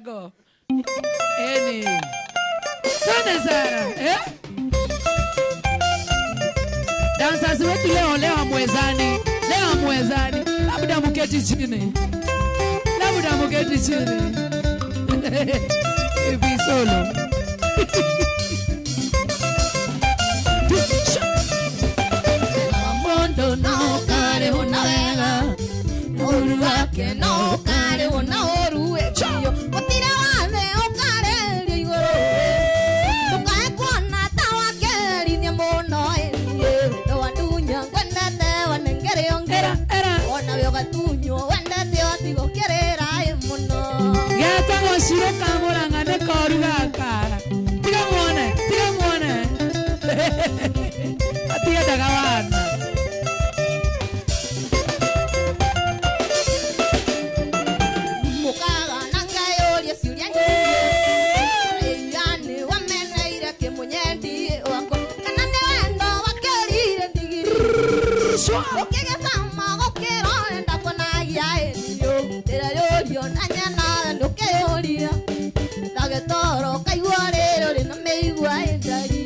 Go. Eni. Twende sana. Eh? Dancers wetu leo leo hamwezani. Leo hamwezani. Labda mketi chini. Labda mketi chini. Hivi solo. Mondo no kare onawega. Uru wake no kare onaoru echiyo. Otira wale okare igoro. Tukae kuona tawakeri ni mono enie. Towadunya kwendete wanengere ongera. Era. Ona wyogatunyo wendete otigo kerera muno. Geta goshiro kamuranga ne koru gaka. Tiga muone, tiga muone. Atiendaga wana. Mukaga nangayoria ciuria nyingĩ. Yani wameneire kĩmũnyendi wakwa. Kana nĩ wendo wakĩrire ndigiri. Ũkĩgĩcama gũkĩra ũrenda kũnagia ĩniũ. Ndĩreyũria na nyonaga ndũkĩyũria. Ndagĩtoro ũkaigua rĩrĩ ũrĩ na mĩigua ĩndari.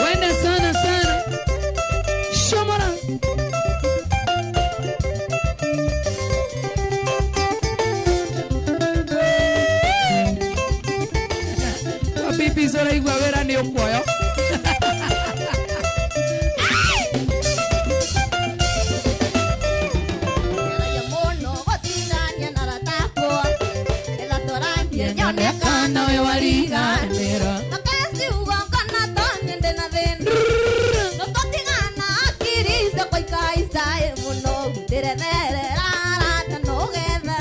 Wenda sana sana. Shomora. Wabibi zora igua wĩra nĩ ũkuoyo. Ngeragia mũno gũtindania na arata akwa. Ĩtha tũrathiĩ nyone Kana we wariganĩra. Makaya kana toni ndĩ na thĩna. Nũtũtigana akiri ciakwa ikaica ĩ mũno. Ndĩretherera arata no ũgetha.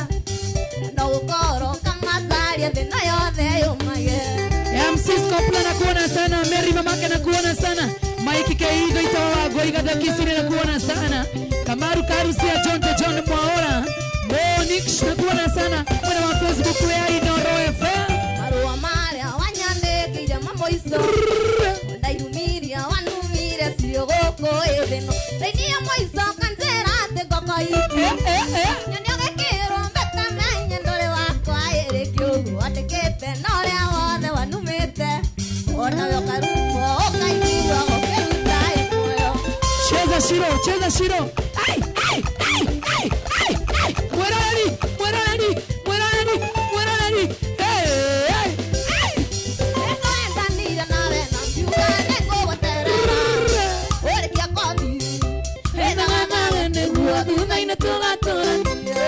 No gũkorwo kamacaria thĩna yothe yũmage. MC Scopla nakuona sana, Mary mamake nakuona sana, Mike Keigo itawa Goiga the Kisiri nakuona sana, Kamaru Karusia John the John Mwaora, Monix nakuona sana, mwana wa Facebook ya Inoro FM. Marũa marĩa wanyandĩkĩire mamũico. Ndairumiria wanumire cio gũkũ ĩthĩno. Thĩiniĩ mũico kanjĩra atĩ ngoko iki. Eh, eh, eh. Nyoni ũgĩkĩrwo mbete menye ndũrĩ wakwa ĩrĩ kĩũgũ wandĩkĩte na ũrĩa wothe wanumĩte. Onawe ũkarumwo ũkaigua gũkĩruta ĩ muoyo. Cheza Shiro, cheza Shiro. Ai, ai, ai, ai, ai, ai. Mweroreri, mweroreri, mweroreri, mweroreri. Hey, hey, hey. Nĩngwendanire nawe na ngiuga nĩngũgweterera. Ũrĩkia kothi Ethaga nawe nĩguo thutha-inĩ tũgatũrania.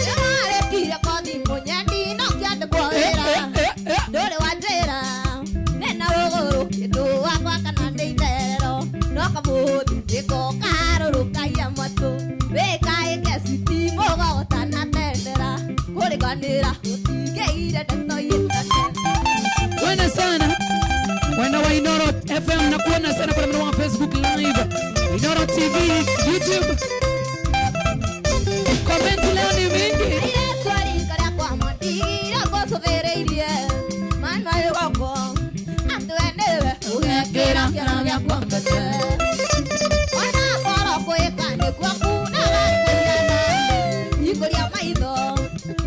Nĩwarĩkirie kothi mũnyendi no kĩandĩkwo Eh, wĩra. eh, eh, eh. Ndũrĩ wa njĩra nĩna rũgũrũ kĩndũ wakwa kana ndĩ itherero no kamũthĩ nĩko karũrũkagia matũ wĩkaĩke citi mũgogotana tendera kũrĩkanĩra gũtingĩire ndeto ĩtane. Wena sana. Wena wa Inoro FM na kuona sana kwa mtandao wa Facebook Live, Inoro TV, YouTube. Comments leo ni mingi. Airĩtu a rika rĩakwa matigire ngũcũthĩrĩirie mana ĩgoko atĩ nĩwe ũgekĩra kĩara gĩakwa mbete ona korwo kwĩka nĩkuo kunaga kũigana ikũria maitho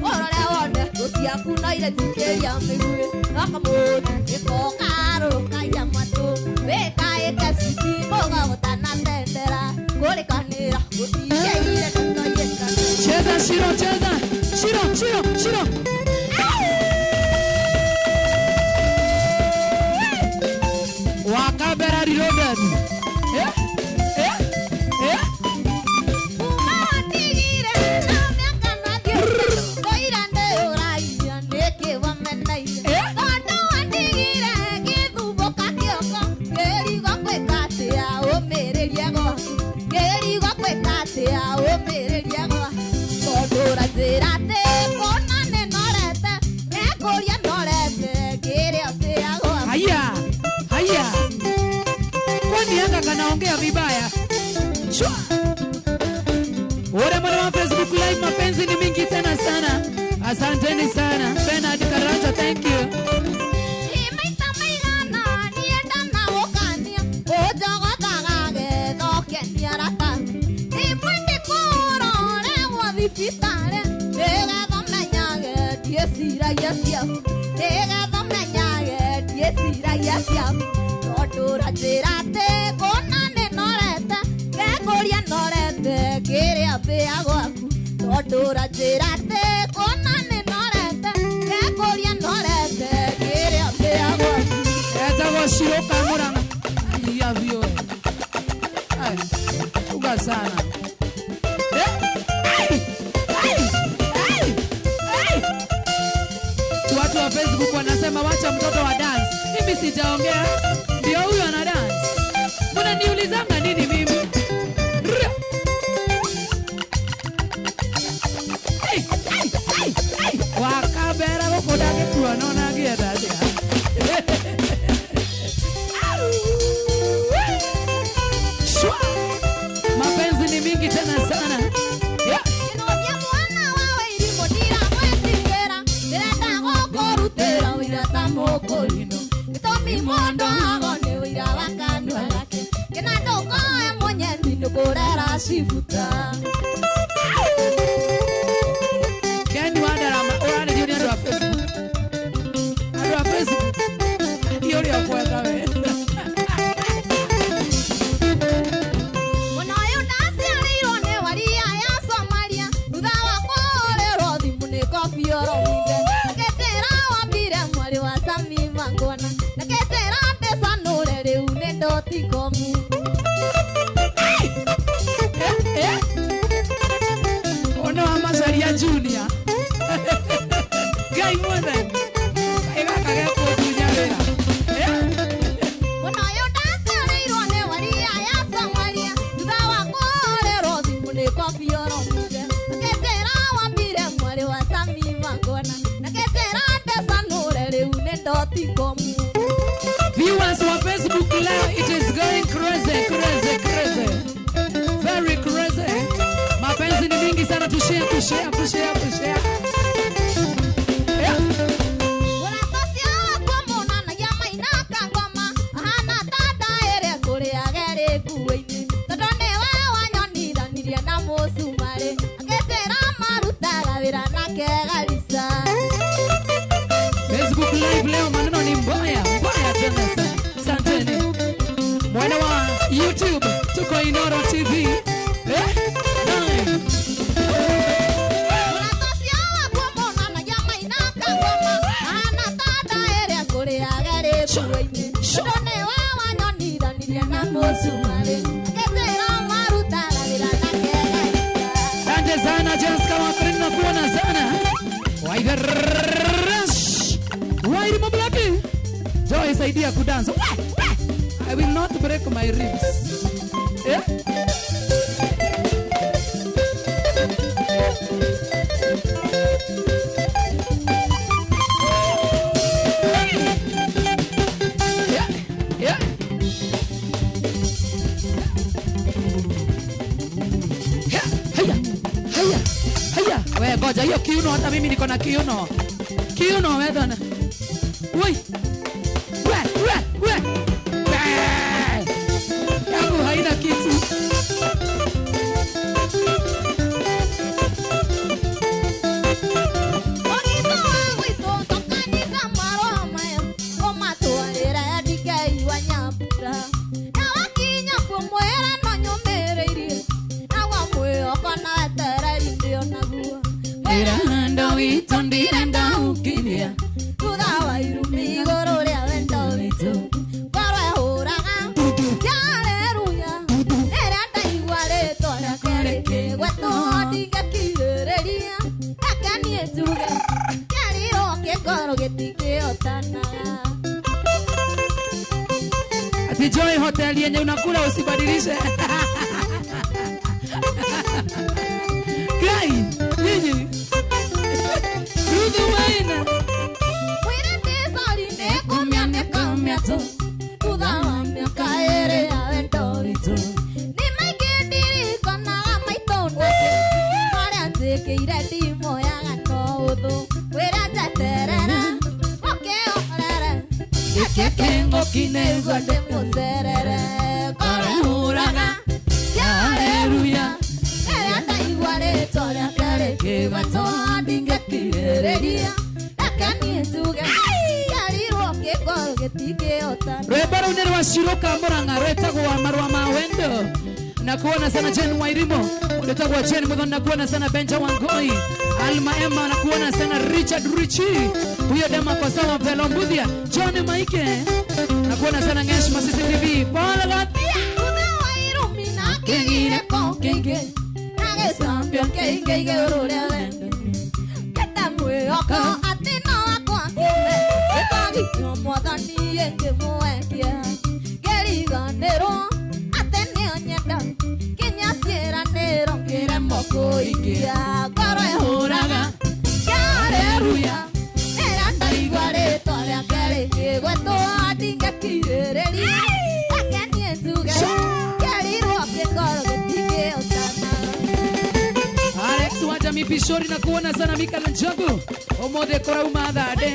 ũrore wone thũ ciaku no iretikĩria mĩguĩ no kamũthĩ nĩko karũrũkagia matũ wĩkaĩke citi mũgagũtanatendera kũrĩkanĩra gũtingĩire ndeto ĩtane. Cheza Shiro, cheza. Shiro, Shiro, Shiro. Wakabera reloaded. Eh? Eh? Eh? Kuma watigire na mĩaka nathiĩte ndoira ndĩũragia nĩkĩ wameneire. Eh? Tondũ watigire ngĩthumbũka kĩoko ngĩrigwo gwĩka atĩa ũmĩrĩrie gwaku ngĩrigwo gwĩka atĩa ũmĩrĩrie gwaku tondũ ũranjĩra atĩ kũna nĩnorete nĩngũria norete ngĩrĩa ũtĩa gwaku. Haya. Haya. Kwani anga kanaongea vibaya? Shwa. Ule mwana wa Facebook Live, mapenzi ni mingi tena sana. Asanteni sana. Bernard Karanja, thank you. Maita maigana niĩ ndanagũkania ũnjogothaga getha ũkenia arata ndĩ mwendĩ kũrorerwo thibitarĩ nĩgetha menyage ndiĩciragia. Ndĩciragia ciaku nĩgetha ũmenyage ndiĩciragia ciaku tondũ ũranjĩra atĩ kũna nĩnorete ngekũria norete kĩrĩa mbĩa gwaku tondũ ũranjĩra atĩ kũna nĩnorete ngekũria norete kĩrĩa mbĩa gwaku. Etagwo Shiroka Murang'a. Ai avio. Ai. Uga sana. Ai! Ai! Ai! Ai! Watu wa Facebook wanasema wacha mtoto wa dance. Mimi sijaongea. Ndio huyo ana dance. Mnaniulizanga nini mimi? Ai! Ai! Ai! Ai! Wakabera gũkũ ndangĩkuona ona angĩenda atĩa. Shwa! Mapenzi ni mingi tena sana. Yeah. Kĩnũthia mwana wa Wairimũ ndiramwĩtigĩra ndĩrenda gũkũrutĩra ũira ta mũkũrinũ gĩtũmi mũndũ ago nĩ ũira wa kanua gake kĩna ndũkoe mũnyeni ndũkũrera cibuta. Ken Wandarama ũrarĩrio nĩ andũ a Facebook. Andũ a Facebook. Ti ũrĩa ũkwenda we. Mũna ũyũ ndaciarĩirwo nĩ waria ya Somalia thutha wa kũhũrĩrwo thimũ nĩ Kofi Olomide akĩnjĩra wambire mwarĩ wa Sami Mangwana akĩnjĩra ndĩcanũre rĩu nĩ ndotikomu. Eh? Ono wa Macharia Junior. Ngai mwathani. Kaĩ gaka gekũndunya wĩra. Eh? Mũna ũyũ ndaciarĩirwo nĩ waria ya Somalia thutha wa kũhũrĩrwo thimũ nĩ Kofi Olomide akĩnjĩra wambire mwarĩ wa Sami Mangwana akĩnjĩra ndĩcanũre rĩu nĩ ndotikomu. Viewers wa Facebook leo it is going crazy, crazy, crazy. Very crazy. Mapenzi ni mingi sana, tushare, tushare, tushare, tushare. Yeah. Mũrata ũcio wakwa monanagia maina kangoma ahana ta ndaĩrĩa kũrĩage rĩ nguo-inĩ tondũ nĩwe wanyonithanirie na mũcumarĩ akĩnjĩra marutaga wĩra nake Garissa. Facebook live leo maneno ni mbaya, mbaya tena sana. Asanteni. Mwena wa YouTube tuko Inoro TV. Eh? Nine. Mũrata ũcio wakwa monanagia maina kangoma ahana ta ndaĩrĩa kũrĩage rĩ nguo-inĩ tondũ nĩwe wanyonithanirie na mũcumarĩ akĩnjĩra marutaga wĩra nake Garissa. Asante sana Jessica Wakrina na kuona sana. Waideresh. Wairi Mblaki. Joy saidia kudance. Wa, wa. I will not break my ribs. Eh? Yeah. Yeah. Haya, haya, haya, haya. We ngoja hiyo kiuno, hata mimi niko na kiuno. Kiuno we dona. Woi. We, we, we. We. Yangu haina kitu. Mũgitho wa gwitũ tũkanyita marũa maya ũmatwarĩre ndikeigua nyambura na wakinya kũmwĩra no nyũmĩrĩirie naguo mwĩhoko na wetereri ndĩ onaguo Wĩra witũ ndirenda ũkirie. Thutha wa irumi igũrũ rĩa wendo witũ ngoro ĩhũraga haleluya rĩrĩa ndaigua rĩtwa rĩake rĩkĩgwetwo ndingĩkirĩrĩria reke niĩ njuge kĩarirwo kĩngoro gĩtingĩhotanaga. Ati Joy hotel yenye unakula usibadilishe. Kai, nyinyi. Ruth Maina. Mwĩre ndĩcori nĩngũmia nĩkaumia tu thutha wa mĩaka ĩrĩ ya wendo witũ nĩ maingĩ ndirikanaga maitũ nake marĩa njĩkĩire ndimoyaga no ũthũ wĩra njeterera ũkĩhorere Gĩkĩngũki nĩguo ndĩmũcerere ngoro ĩhũraga Haleluya. rĩrĩa ndaigua rĩtwa rĩake rĩkĩgwetwo ndingĩkirĩrĩria reke gĩtingĩhotana. Rwĩmbo rũu nĩ rwa Shiroka Murang'a rwĩtagwo Marũa ma Wendo. Na kuona sana Jane Wairimo, ndetagwa Jane Muthoni, na kuona sana Benja Wangoi, Alma Emma, na kuona sana Richard Richi, huyo dema kwa sawa Velo Mbuthia, John Maike, na kuona sana Ngesh Masisi TV, Paul Gathia. Thutha wa irumi na kĩgire ko kĩingĩ na gĩcambio kĩingĩ igũrũ rĩa wendo ngĩte mwĩhoko atĩ no akwa kĩũme gĩkagitio mwathani ĩngĩmũendia ngĩriganĩrwo atĩ nĩonyenda nginya ciĩranĩro ngĩremwo kũhingia ngoro ĩhũraga haleluya rĩrĩa ndaigua rĩtwa rĩake rĩkĩgwetwo ndingĩkirĩrĩria reke niĩ njuge kĩerirwo kĩngoro gĩtingĩhotana. Alex wa Jamii Pishori, na kuona sana Mika Njogu, omothe kũrauma thande.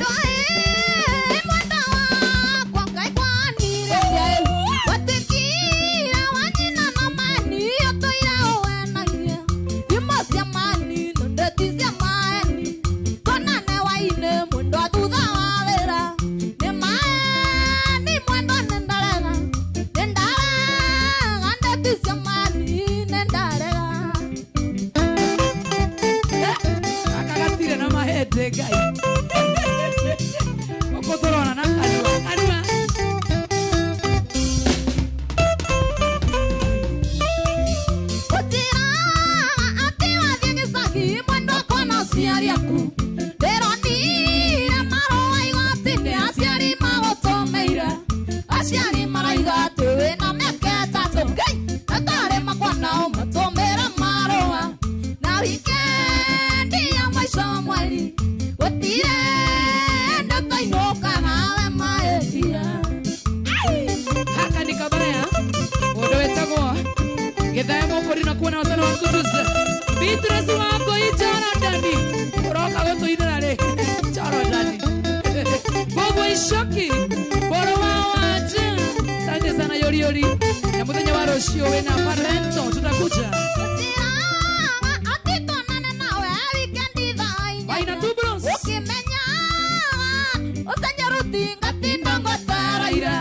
Akagatire na mahete Ngai. Ũkũtũrona na kanua kanua. Aciari maraiga atĩ wĩna mĩaka ĩtatũ Ngai atarĩ makwa nao matũmĩra marũa na wikendi ya mũico wa mweri gũtirĩ ndũkainũkaga we mahĩtia. Haka ni kabaya ũndũ wĩtagwo Gĩthae Mũkũri, na kuona wasana wa Kudus Beatrice wako Ichoro Dani ũroka gũtũinĩra rĩ Choro Dani Bobo Icoki Boro wa Wanja, asante sana Yori Yori, na mũthenya wa rũciũ wĩna Parento tutakuja Gũtiraga atĩ tuonane nawe wikendi thaa inya Waina tu bros. Ũkĩmenyaga ũcenjia rũthinga tinda ngwetereire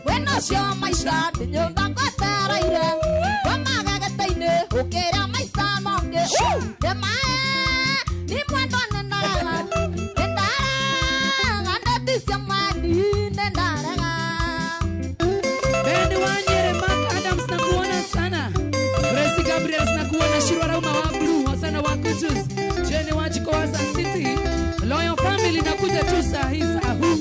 wĩna ũcio maica ndĩ nyũmba ngwetereire ngomaga gĩtĩ-inĩ ũkĩrĩa maica mongĩ nĩ maĩ ni mwendwa nĩ ndarega nĩ ndarega ndeti cia mani nĩ ndarega. Ben Wanyere, Mark Adams na kuona sana Grace Gabriels na kuona Shirwa Rauma wa Blue, wasana wa Kutus, Jenny Wajiko wa Sun City, Loyal Family nakuja tu saa hii saa huu.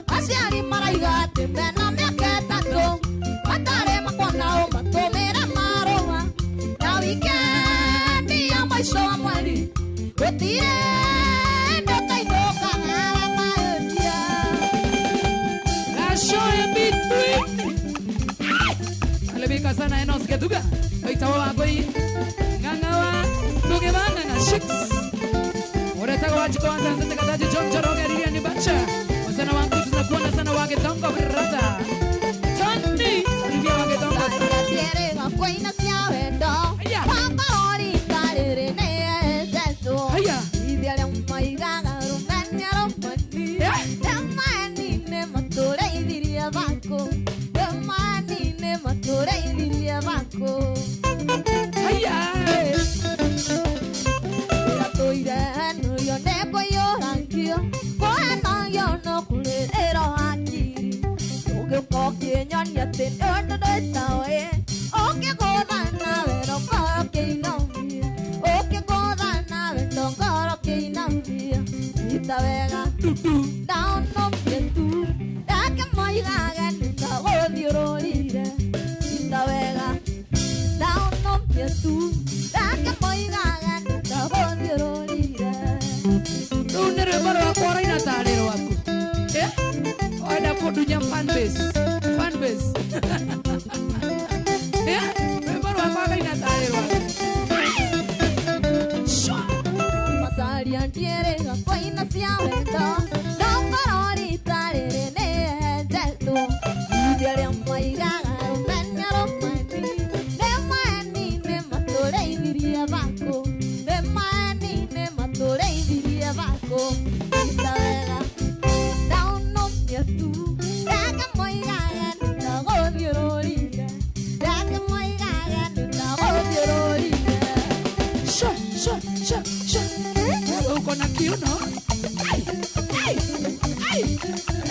Aciari maraiga atĩ mena mĩaka ĩtatũ matarĩ makwa nao matũmĩra marũa na wikendi ya mũico wa mweri gũtirĩ ndũkainũkaga we mahĩtia. Gashoe between. Alebika sana Enos Geduga. Oitawa wagoi. Ng'ang'a wa Tuge wa Ng'ang'a Shix. Uretaga Wajiko wa Sun City Kataji John Njoroge Lilian Bacha. Wasana wa Kutus na kuona sana wa Githongo brother. Tony salimia wa Githongo. Ndĩrĩga kũina cia wendo Haya. wakorwo rita rĩrĩ nĩenjetwo Haya. ithe arĩa maigaga rũmenia rũmani Yeah. nĩmaeni-inĩ matũrĩithirie baku nĩmaeni-inĩ matũrĩithirie baku Haya. Ĩratũire nũrio nĩkũiyũrangio kũhenagio no kũrĩrĩrwo hakiri ũgĩũka ũkĩnyonia atĩ nĩ ũndũ ndĩtoĩ ũkĩgũtha nawe no ngoro kĩinamia ũkĩgũtha nawe no ngoro kĩinamia nyita wega ndaonomie tu ndake moigage nĩndagũthiũrũrire nyita wega ndaonomie tu ndake moigage nĩndagũthiũrũrire. Rũu nĩ rwĩmbo rwakwa ũraina tarĩ rwaku. Eh? Wenda kũndunya fan base. Fan base. Eh? Rwĩmbo rwakwa ngaina tarĩ rwaku. Shwa. Macaria ndiĩrĩga kũina cia wendo no ngoro rita rĩrĩ nĩenjetwo Ai!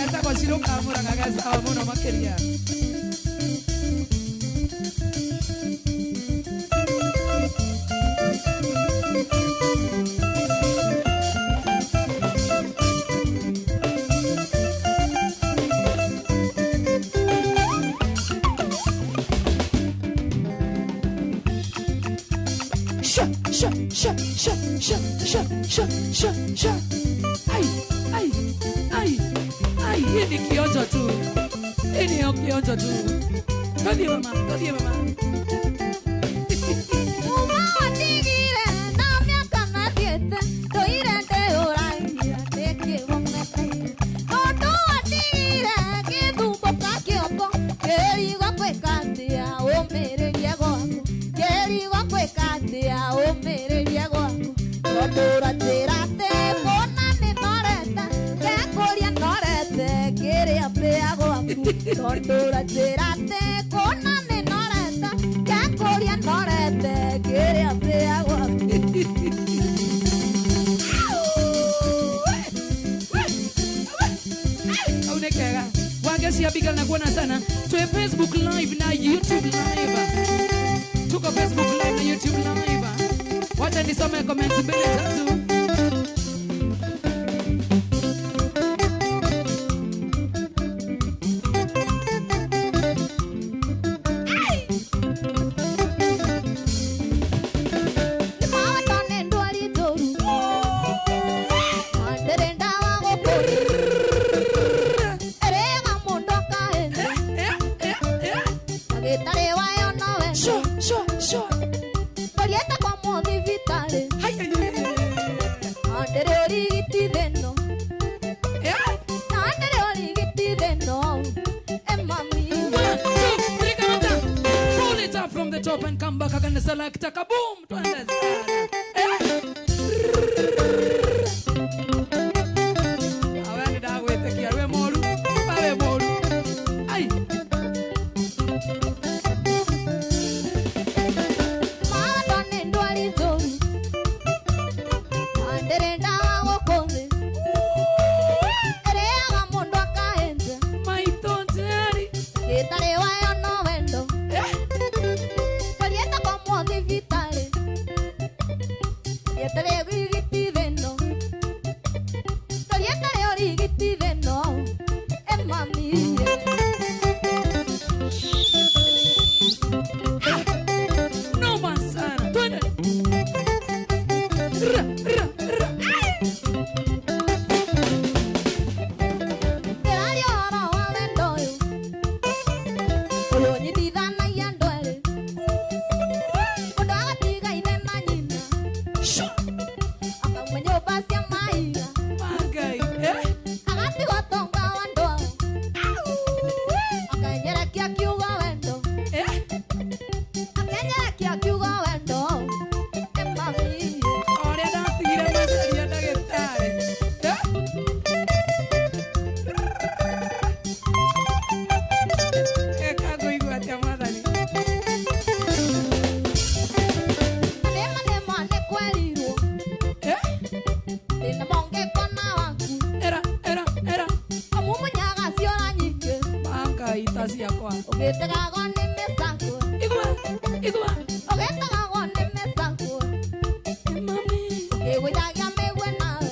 Etagwo Cirukamũraga gacawa mũno makĩria. Sha, sha, sha, sha, sha, sha, sha, sha, sha. Ai, ai, ai, ai, hii ni kionjo tu. Hii ni kionjo tu. Todie mama, todie mama. Umatigire na miaka mathiete toire ndeũragia nĩkĩgomete tondũ watigire gĩthumbũka kĩongo kĩrigwo gwĩka atĩa ũmĩrĩrie gwaku kĩrigwo gwĩka atĩa ũmĩrĩrie gwaku tondũ ũranjĩra atĩ kũna nĩnorete ngekũria norete kĩrĩa mbĩa gwaku tondũ ũranjĩra atĩ kũna nĩnorete ngekũria norete kĩrĩa mbĩa gwaku. Au nĩ kega. Wangeci Abigail nakuona sana. Tuwe Facebook live na YouTube live. Tuko Facebook live na YouTube live. Wacha nisome comments mbili tatu. Nĩmawatho nĩ ndwari njũru na ndĩrĩ ndawa gũkũ ĩrĩaga mũndũ akaĩte Eh, eh, eh. ndagĩtarĩ wayo nowe Sure, sure, sure. ngoriete kwa mũthibitarĩ Hai, ai, ai, ai, ai. na ndĩrĩ ũrigiti thĩno Eh. na ndĩrĩ ũrigiti thĩno ĩ mami. One, two, three, come on. Pull it up from the top and come back again. Selector, kaboom. Twende sana. Eh. Awe nĩndagwĩtĩkia wĩ mũru, we wĩ mũru. Ai. Mawatho nĩ ndwari njũru na ndĩrĩ ndawa gũkũ thĩ ĩrĩaga mũndũ akaĩte Maitũ Njeri. ndagĩtarĩ wayo no wendo Eh. ngoriete kwa mũthibitarĩ ngoriete ũrigiti thĩno ngoriete ũrigiti thĩno ĩ mami. Noma sana. Twende. Ra, ra, ra. Ai. Ndĩraria ũhoro wa wendo ũyũ ũyũ ũnyitithanagia andũ erĩ mũndũ agatiga ithe na nyina Sure. akauma nyũmba cia mahiga Mangai. Eh. agatiga ũtonga wa andũ ao akenyerekia kiugo wendo Eh. akenyerekia kiugo wendo ĩ mami. Ũrĩa ndatigire macaria ndagĩtarĩ. Eh. Eka ngũigua atĩa mwathani. Nĩma nĩma nĩkwerirwo Eh. thĩna mongĩkona waku Era, era, era. amumunyaga ciora nyingĩ Mangai ta ciakwa. ũgĩtegagwo nĩ mĩcakwe Igua, igua. ũgĩtegagwo nĩ mĩcakwe Mami. ũkĩgũithagia mĩgwe nawe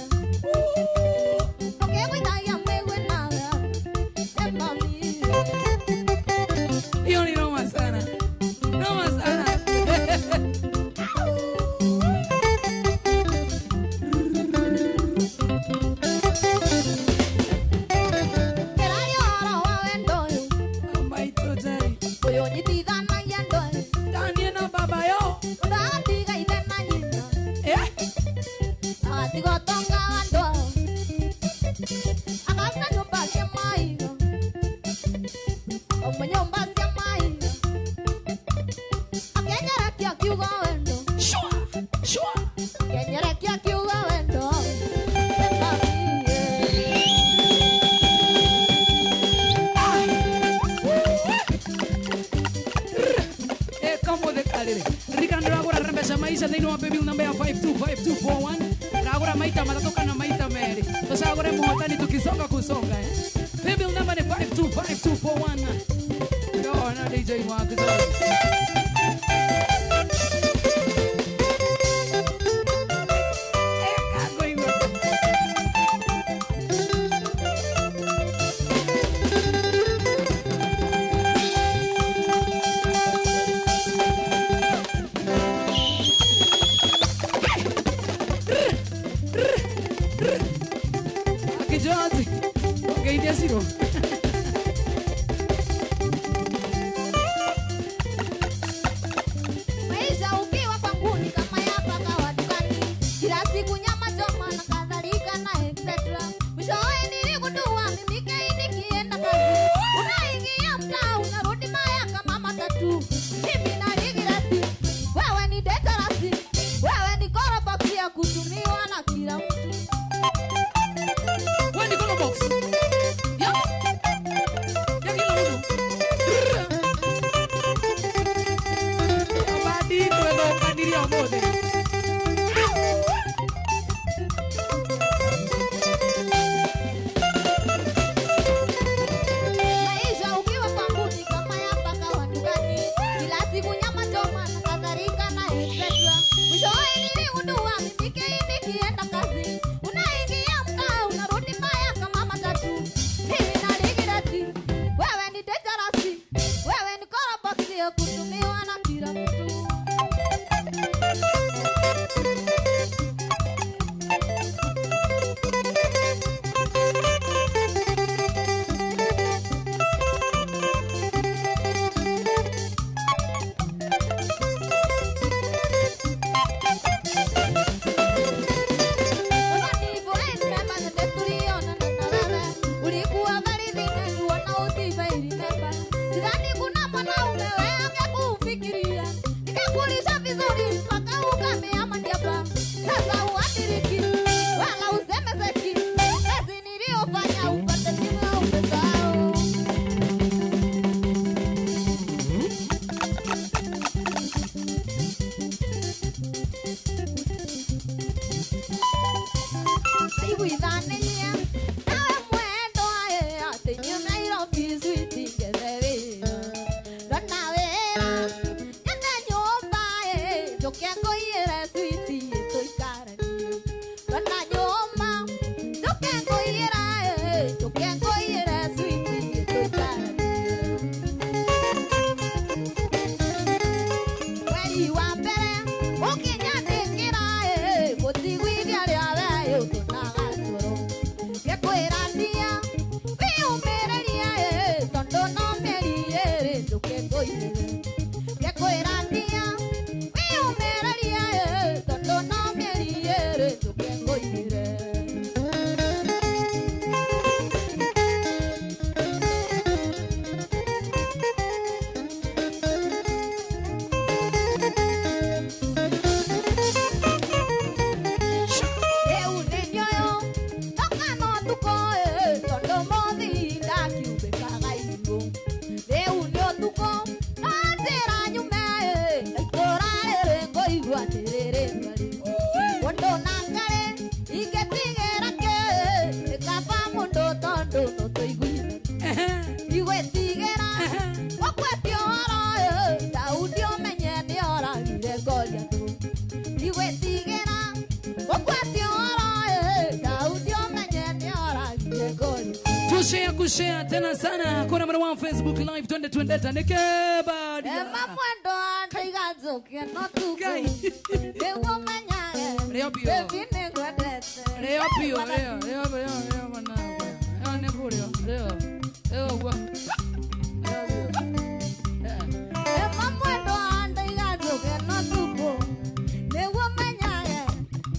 ũkĩgũithagia mĩgwe nawe ĩ mami. Hiyo ni noma sana. Noma sana. Ndĩraria ũhoro wa wendo ũyũ Maitũ Njeri. ũyũ ũnyitithanagia andũ erĩ Danie na baba yo. mũndũ agatiga ithe na nyina Eh. agatiga ũtonga wa andũ ao akaruta nyũmba cia mahiga akauma nyũmba cia mahiga akenyerekia kiugo wendo Sure, sure. akenyerekia kiugo wendo ĩ mami. Eh, kamũthĩ karĩrĩ ririkana ndĩragũra mbeca maisha thĩinĩ wa paybill namba ya 525241 ndagũra maita matatũ kana maita merĩ tũcagũre. Tuchagure muhotani tukisonga kusonga eh. Paybill number ni 525241. Go na DJ Mark. Maisha ukiwa kwangu ni kama ya paka wa dukani. Kila siku nyama choma na kadhalika na etc. Mwishowe niligundua mimi nikienda kazi. Unaingia mtaa unarudi maya kama matatu. Mimi naligirati, wewe ni detarasi, wewe ni korobox ya kutumiwa na kila mtu. Wewe ni korobox. Ya. Ya kila mtu. Abadi twetho kaniria mothe. Maisha ukiwa kwangu ni kama ya paka wa dukani. Kila siku nyama choma na kadhalika na etc. Mwishowe niligundua mimi nikienda kazi. Unaingia mtaa unarudi maya kama matatu. Mimi naligirati, wewe ni dangerous, wewe ni korobox ya kutumiwa na kila mtu. Ulikuwa baridi na utiba ilimemba. Sidhani kuna mwanaume wewe angekufikiria. Nikakulisha vizuri mpaka ukamea mandiaba. Sasa uathiriki wala usemezeki. Kazi niliyofanya upate simu au umesahau. Aiguithanirie nawe mwendo ae atĩ nyume Nairobi switi ngethe wĩra. Ndona wĩra nyone nyũmba ĩ njũke ngũiyĩre switi tũikaranie. Ndona nyũmba njũke ngũiyĩre ĩ njũke ngũiyĩre switi tũikaranie. Mweri wa mbere ũkĩnyandĩkĩra ĩ gũtiguithia rĩa we ũtũnaga toro. Ngĩkwĩra ndia wĩyũmĩrĩrie ĩ tondũ no mĩeri ĩĩrĩ njũke ngũiyĩre. Ngĩkwĩra ndia wĩyũmĩrĩrie ĩ tondũ no mĩeri ĩĩrĩ njũke ngũiyĩre. Rĩu nĩ nĩũyũ ndoka no ũtukũ ĩ tondũ mũthĩ ndakiumbĩkaga irigũ. Rĩu nĩ ũtukũ no njĩra nyume ĩ itũũra rĩrĩ ngũigua nĩ rĩrĩ ngarĩ. Mũndũ na ngarĩ ingĩtigĩra kĩ nĩ kaba mũndũ tondũ no tũiguithanie. Igwĩtigĩra gũkwetia ũhoro ĩ Daudi ũmenye nĩoragire Goliathũ. Igwĩtigĩra gũkwetia ũhoro ĩ Daudi ũmenye nĩoragire Goliathũ. Tushare kushare tena sana. Kuna mwana wa Facebook live twende twende taneke badi. Ema mwendo andaiga njoke no tukũ Ngai. nĩguo menyage Rĩo biũ. baby nĩngwendete. Leo pio, leo, leo, leo, leo mwanangu. Leo ni bure, leo. Leo gwa. Leo pio. Ema mwendo andaiga njoke no tukũ nĩguo menyage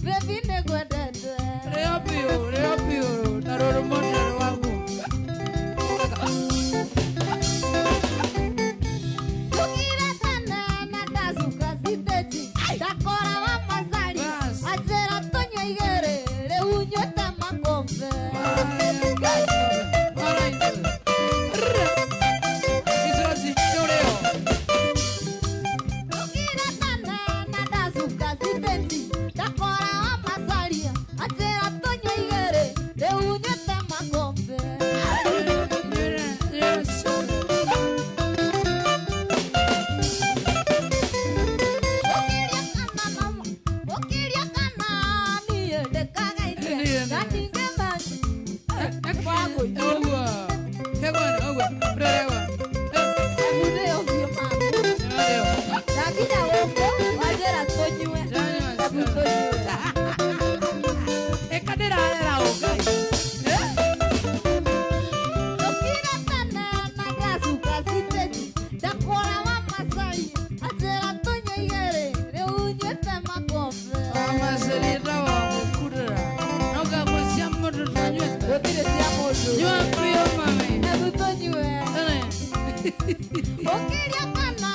baby nĩngwendete. Leo pio, leo pio. Taroro mwana wangu. Tukire tene na ndacuka citĩji ndakora wa macari Bas. anjĩra tũnyue igĩrĩ rĩu nyuĩte makombe. Alright. Nyua pio mami. Hebu tũnyue. Ũkĩria kana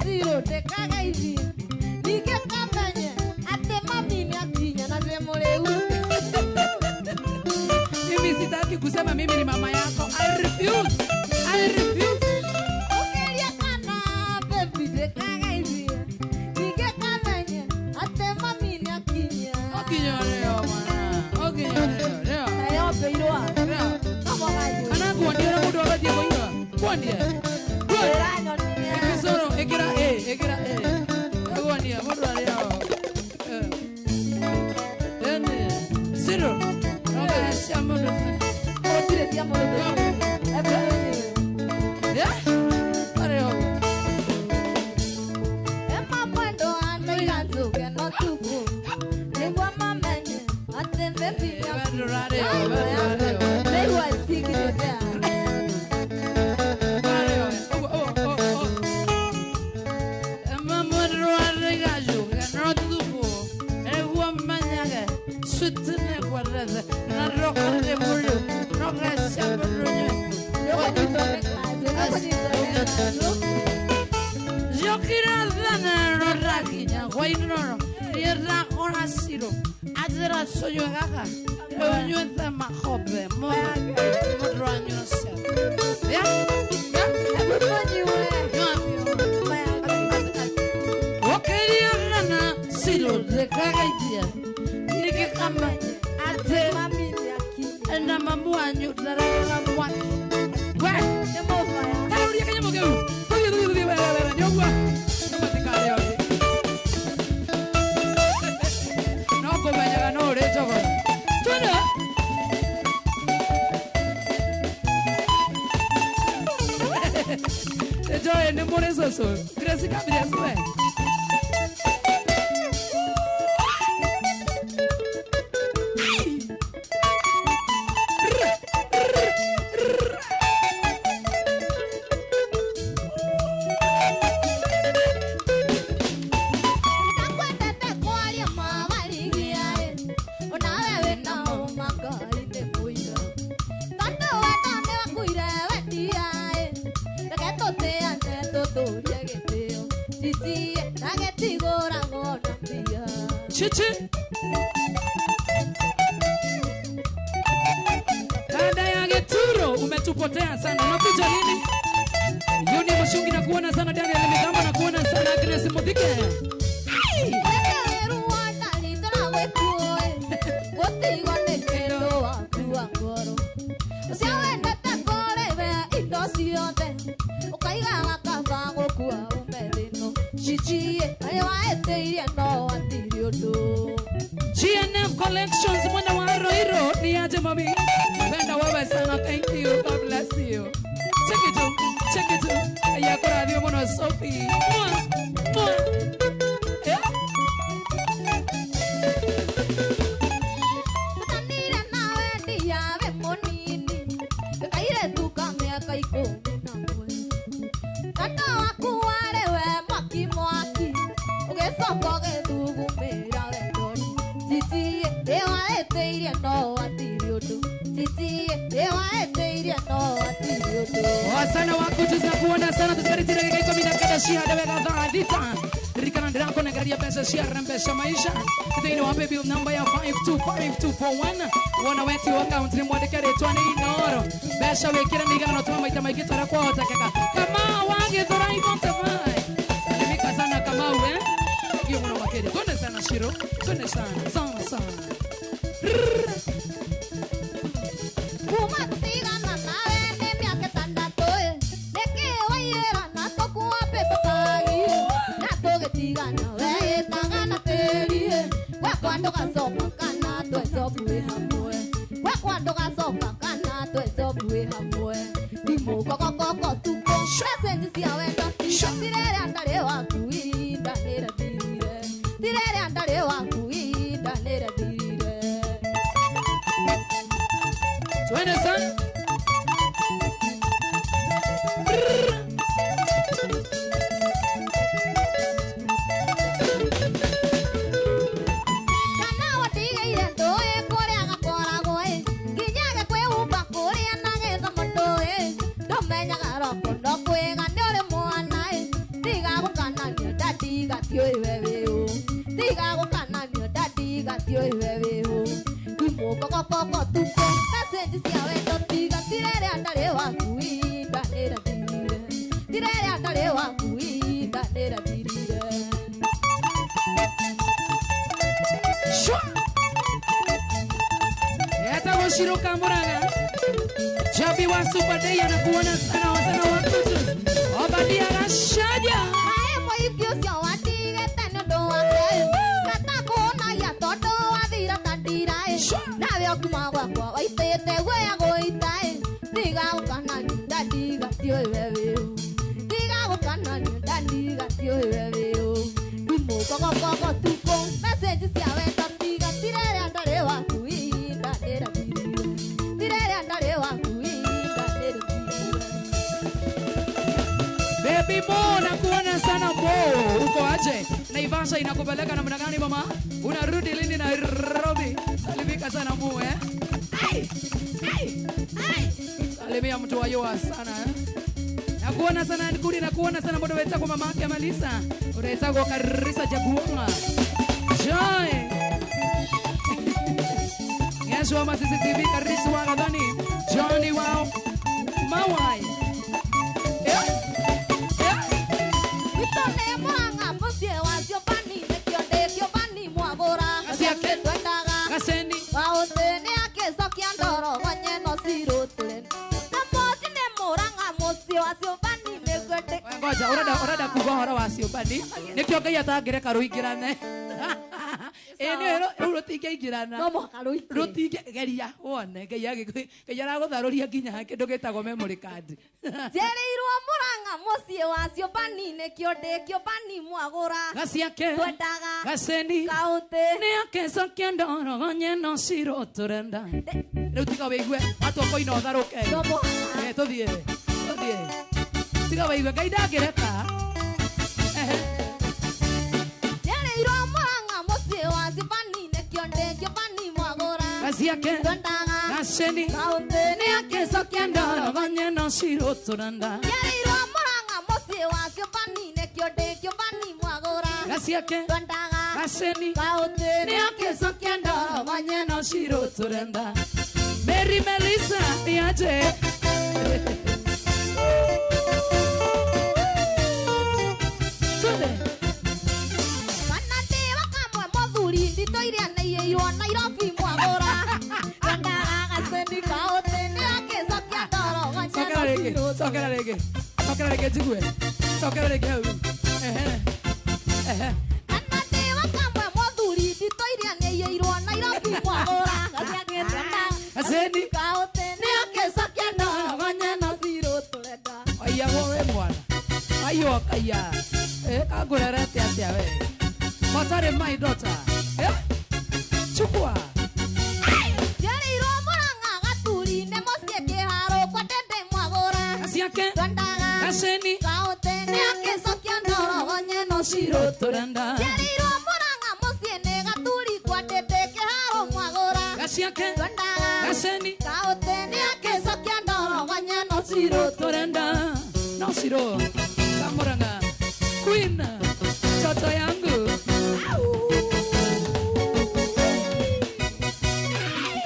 zero ndĩkageithi. Ningĩ kamenye atĩ mami nĩakinya na ndĩ mũrĩu. Mimi sitaki kusema mimi ni mama yako. I refuse. I refuse. Ũkĩria kana baby ndĩkageithi. Ningĩ kamenye atĩ mami nĩakinya. Okinya leo mwana. Okinya leo. Leo. Nayo mbeirwa. Leo. No mũkanyue. Kana kuondia ũrĩa mũndũ abatie kũnyua. Kuondia. Kuondia. Ũranyonia. Ikisoro, ikira A, ikira A. Kuondia mũndũ arĩa. Ene. Zero. Roga cia mũndũ. Gũtirĩ cia mũndũ. Hebu tũnyue. Yeah? Arĩa. Ema mwendo andaiga njuge no tuku. Nĩguo mamenye atĩ baby Wendo rarĩo, wendo rarĩo. Nĩguo cigithia. Na mamu wanyu ndararora mwaki. We, taruria kanyamũ kau. Tũthiĩ, tũthiĩ, tũthiĩ, we, we, we, nĩ ũguo. Nĩmatikarĩo thĩ. No kũmenyaga no ũrĩ njogoro. Twende. Nĩnjũĩ nĩ mũrĩ cũcũ. Grace kambirie cũe. Ndakwendete kwaria mawarigia onawe wĩna ũma Ngai nĩ mũira. Tondũ wendo nĩwakuire wendia reke tũtĩane tũtũrie gĩtĩo. Cicie na gĩtigũragwo na mbia. Chichi. Dada ya Geturo, umetupotea sana. Unakuja lini? Yuni Mushungi na kuona sana, Daniel Migambo na kuona sana, Agnes Muthike. Ai! Reke wĩruo ndaritũra gwĩkuo gũtigwo nĩ kĩndũ wakua ngoro. Ũcio wendete kũrĩwe indo ciothe ũkaigaga kaba gũkua ume thĩno. Cicie arĩa waĩtĩirie no hatirĩ ũndũ. GNM Collections mwana wa Roiro ni aje mami. Penda wewe sana, thank you. God bless you. Check it out. Check it out. Ya kũrathimwo mũno Sophie. Mwah, mwah. Eh? Tũtanire nawe ndia wĩ mũnini kairĩtu ka mĩaka 11. Wendo waku warĩ we mwaki mwaki ũgĩcoka ũgĩthugumĩra wendoni. Cicie nĩwaĩtĩirie no hatirĩ ũndũ. Cicie nĩwaĩtĩirie no hatirĩ ũndũ. Wasana waku tuza kuona sana tusikariti dakika 19 cia wega thaa thita. Ririkana ndĩrakũnengereria mbeca cia rembesha maisha thĩinĩ wa paybill number ya 525241 wona wetio account nĩ mwandĩke rĩtwa nĩ Inoro mbeca wĩkĩre nĩ igana na ũtũme maita maingĩ ta ũrĩa kwahotekeka. Kamau wa Gĩthũrai 45 salimika sana Kamau eh hiyo mũno makĩria. Twende sana Shiro, twende sana sana sana. Kuma tũtigana nawe nĩ mĩaka ĩtandatũ nĩkĩ waiyĩra na tũkua paper bag na tũgĩtigana weĩtaga na tĩri gwakwa ndũgacoka kana twecobu wĩ hamwe gwakwa ndũgacoka kana twecobu wĩ hamwe ndimũkogokoko tukũ message cia wendo tirĩrĩa ndarĩ waku ihinda nĩrĩthirire tirĩrĩa ndarĩ waku ihinda nĩrĩthirire. Twende sana. Kana watigĩire ndũĩ kũrĩa gakoragwo ĩ nginya gekwĩhumba kũrĩa na Shiroka Muranga. Jabi wa Super Day anakuona sana sana wa Kutus. Obadia Rashaja. Baby Mo, nakuona sana Mo. Uko aje? Naivasha inakupeleka namna gani mama? Unarudi lini Nairobi? Salimika sana Mo eh. Ai! Ai! Ai! Salimia mtu wa Yoa sana eh. Nakuona sana Nkuri, nakuona sana mbodo wetako mama yake Malisa. Unaitako Karisa Jaguonga. Joy. Yesu wa CCTV Karisa wa Gadani. Johnny wao Mawai. Ngoja urada kuga horo wa ciũmbani nikio Ngai atangĩreka rũingĩrane. Ĩ nĩ rĩu rũtingĩingĩrana. No mũhaka rũingĩre. Rũtingĩgeria wone Ngai Ngai aragũtharũria nginya kĩndũ gĩtagwo memory card. Njereirwo Murang'a mũciĩ wa ciũmbani nĩkĩo ndĩ kĩũmbani mwagũra. Gaciake twendaga gaceni kaũntĩ nĩ akecokia ndoro nyeno ciro tũrenda. Rĩu tiga wĩigue watua kũina ũtharũke. No mũhaka. Tũthiĩ tũthiĩ. Tiga wĩigue Ngai ndangĩreka. Njereirwo Murang'a mũciĩ wa ciũmbani nĩkĩo ndĩ kĩũmbani mwagũra. Gaciake twendaga gaceni kaũntĩ nĩ akecokia ndoro nyeno ciro tũrenda. Njereirwo Murang'a mũciĩ wa ciũmbani nĩkĩo ndĩ kĩũmbani mwagũra. Gaciake twendaga gaceni kaũntĩ nĩ akecokia ndoro nyeno ciro tũrenda. Mary Melissa niaje. Sokera rĩngĩ. Sokera rĩngĩ njigue. Sokera rĩngĩ hau. Ehe. Ehe. Kana ndĩ wa kamwe mũthuri nditũ iria nĩiyĩirwo Nairobi mwagũra. Gaceni kaũntĩ nĩ akecokia ndoro nyeno ciro tũrenda. Aiyagwo we mwana. Aiyo kaiya. Kangũrerete atĩa we? Matarĩ my daughter. Chukua. Njereirwo Murang'a Gaturi-inĩ mũciĩ kĩharo kwa ndende mwagũra. Gaciake twendaga gaceni kaũntĩ nĩ akecokia ndoro nyeno ciro tũrenda. Njereirwo Murang'a mũciĩ nĩ Gaturi kwa ndende kĩharo mwagũra. Gaciake twendaga gaceni kaũntĩ nĩ akecokia ndoro nyeno ciro tũrenda. No ciro Kamurang'a Queen toto yangu.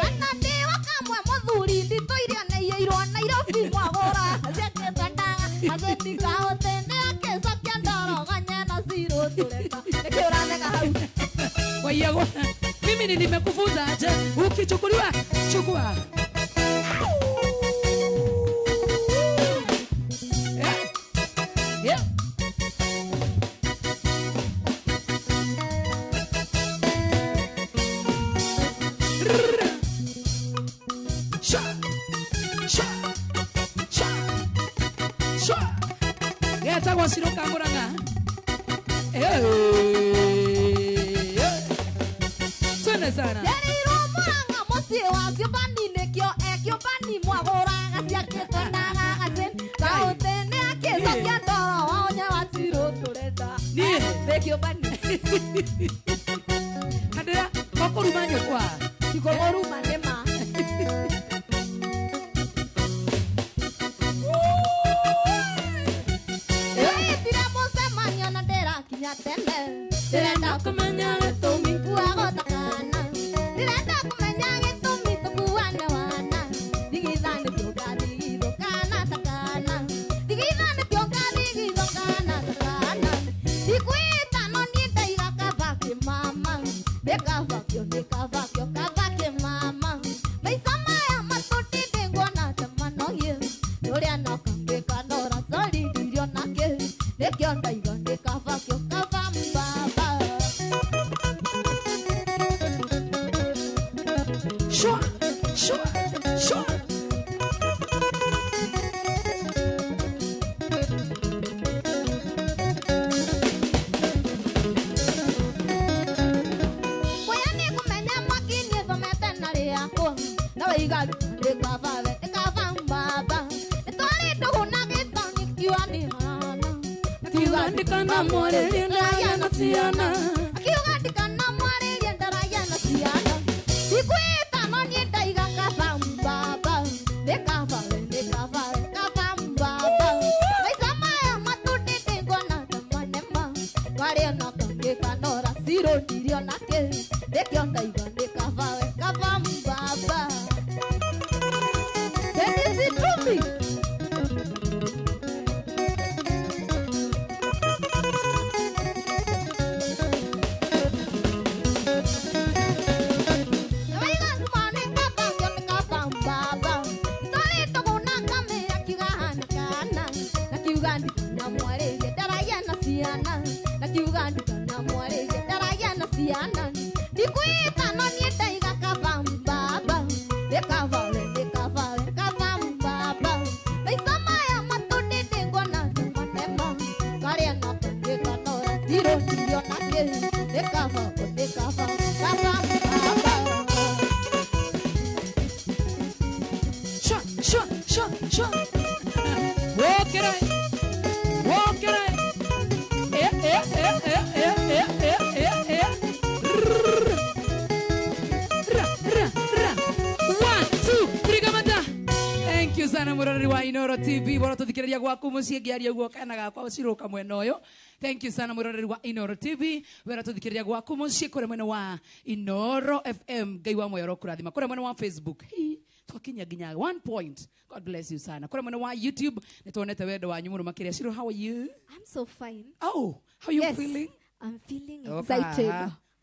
Kana ndĩ wa kamwe mũthuri nditũ iria nĩiyĩirwo Nairobi mwagũra. Gaciake twendaga gaceni kaũntĩ nĩ akecokia ndoro nyeno ciro tũrenda. Nĩkĩ ũratheka hau? Waiyagwo mimi ni nimekufunza aje ukichukuliwa chukua. Yeah. Sha. Sha. Sha. Sha. Getagwo Shiroka Murang'a. Twende sana. Njereirwo Murang'a mũciĩ wa ciũmbani nĩkĩo ekĩũmbani mwagũra. Gaciake twendaga gaceni kaũntĩ nĩ akecokia ndoro onye wa ciro tũrenda. Niĩ Ndĩ kĩũmbani. Kandĩra kokũruma nyũkwa. Tikũmũruma nĩ ma. Ndĩra mũcemanio na ndĩrakinya tene. Ndĩrenda kũmenya gĩtũmi kuagũtakana. Ndĩrenda kũmenya gĩtũmi tũkuane wana. Thigithane kĩũnga thigithũkana takana. Thigithane kĩũnga thigithũkana takana. Thikũ ĩtano niĩ ndaiga kaba kĩmama. Ndĩ kaba kĩo ndĩ kaba kĩo kaba kĩmama. Akiuga ndikana mwarĩrie ndaraya na ciana. Akiuga ndikana mwarĩrie ndaraya na ciana. Ndikwĩta no niĩ ndaiga kaba mbaba. Nĩ kaba we, nĩ kaba we, kaba mbaba. Maica maya matundĩte ngona ta manema. Karĩa na kangĩ kanora ciro ndiriona kĩ. Nĩkĩo ndaiga nĩ kaba we, kaba mbaba. That is it to me. Sha, sha, sha, sha. Walk it out. Walk it out. Eh, eh, eh, eh, eh, eh, eh, eh, eh. Ra, ra, ra. 1, 2, 3, kamata. Thank you sana muroreri wa Inoro TV. Bora tuthikiriria gwaku mucii ngiaria uguo kana gakwa ciroka mwena uyu. Thank you sana muroreri wa Inoro TV. Wera tuthikiriria gwaku mucii kure mwena wa Inoro FM. Ngai wa moyo kurathima. Kure mwena wa Facebook. Hii twakinya nginya 1 point. God bless you sana. Kure mwena wa YouTube nituonete wendo wanyu muno makiria. Shiro, how are you? I'm so fine. Oh, how are you yes, feeling? I'm feeling excited.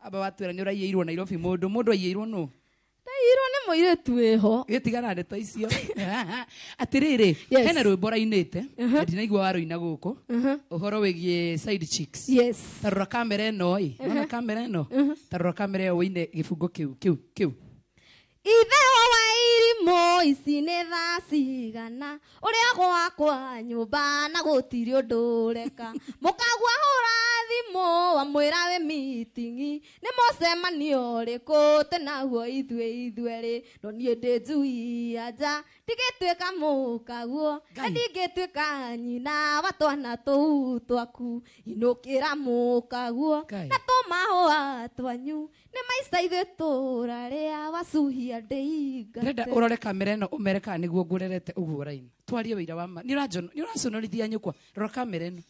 Aba watwira ni uraiyeirwo Nairobi mundu mundu aiyeirwo no. Ndaiyirwo nĩ mũirĩtu wĩho. Gĩtigana ndeto icio. Atĩrĩrĩ, hena rwĩmbo rainĩte, na ndinaigua warũina gũkũ. Ũhoro wĩgiĩ side chicks. Yes. Ta rora kamera ĩno ĩ. Wona kamera ĩno? Ta rora kamera ĩyo wĩine gĩbungo kĩu kĩu kĩu. Ithe wa irimũ ici nĩ thaa cigana ũrĩa gwakwa nyũmba na gũtirĩ ũndũ ũreka mũkagua hũra thimũ wamwĩra wĩ mitingi nĩ mũcemanio ũrĩkũ tũnaguo ithuĩ ithuerĩ no niĩ ndĩ njui anja ndigĩtuĩka mũkaguo na ndingĩtuĩka nyina wa twana tũu twaku inũkĩra mũkaguo na tũmahũa twanyu nĩ maica ithuĩ tũrarĩa wacuhia ndĩingate. Ndĩrenda ũrore kamera ĩno ũmere kana nĩguo ngũrerete ũguo ũraina. Twarie wĩira wa ma. Nĩ ũraconorithia nyũkwa. Rora kamera ĩno.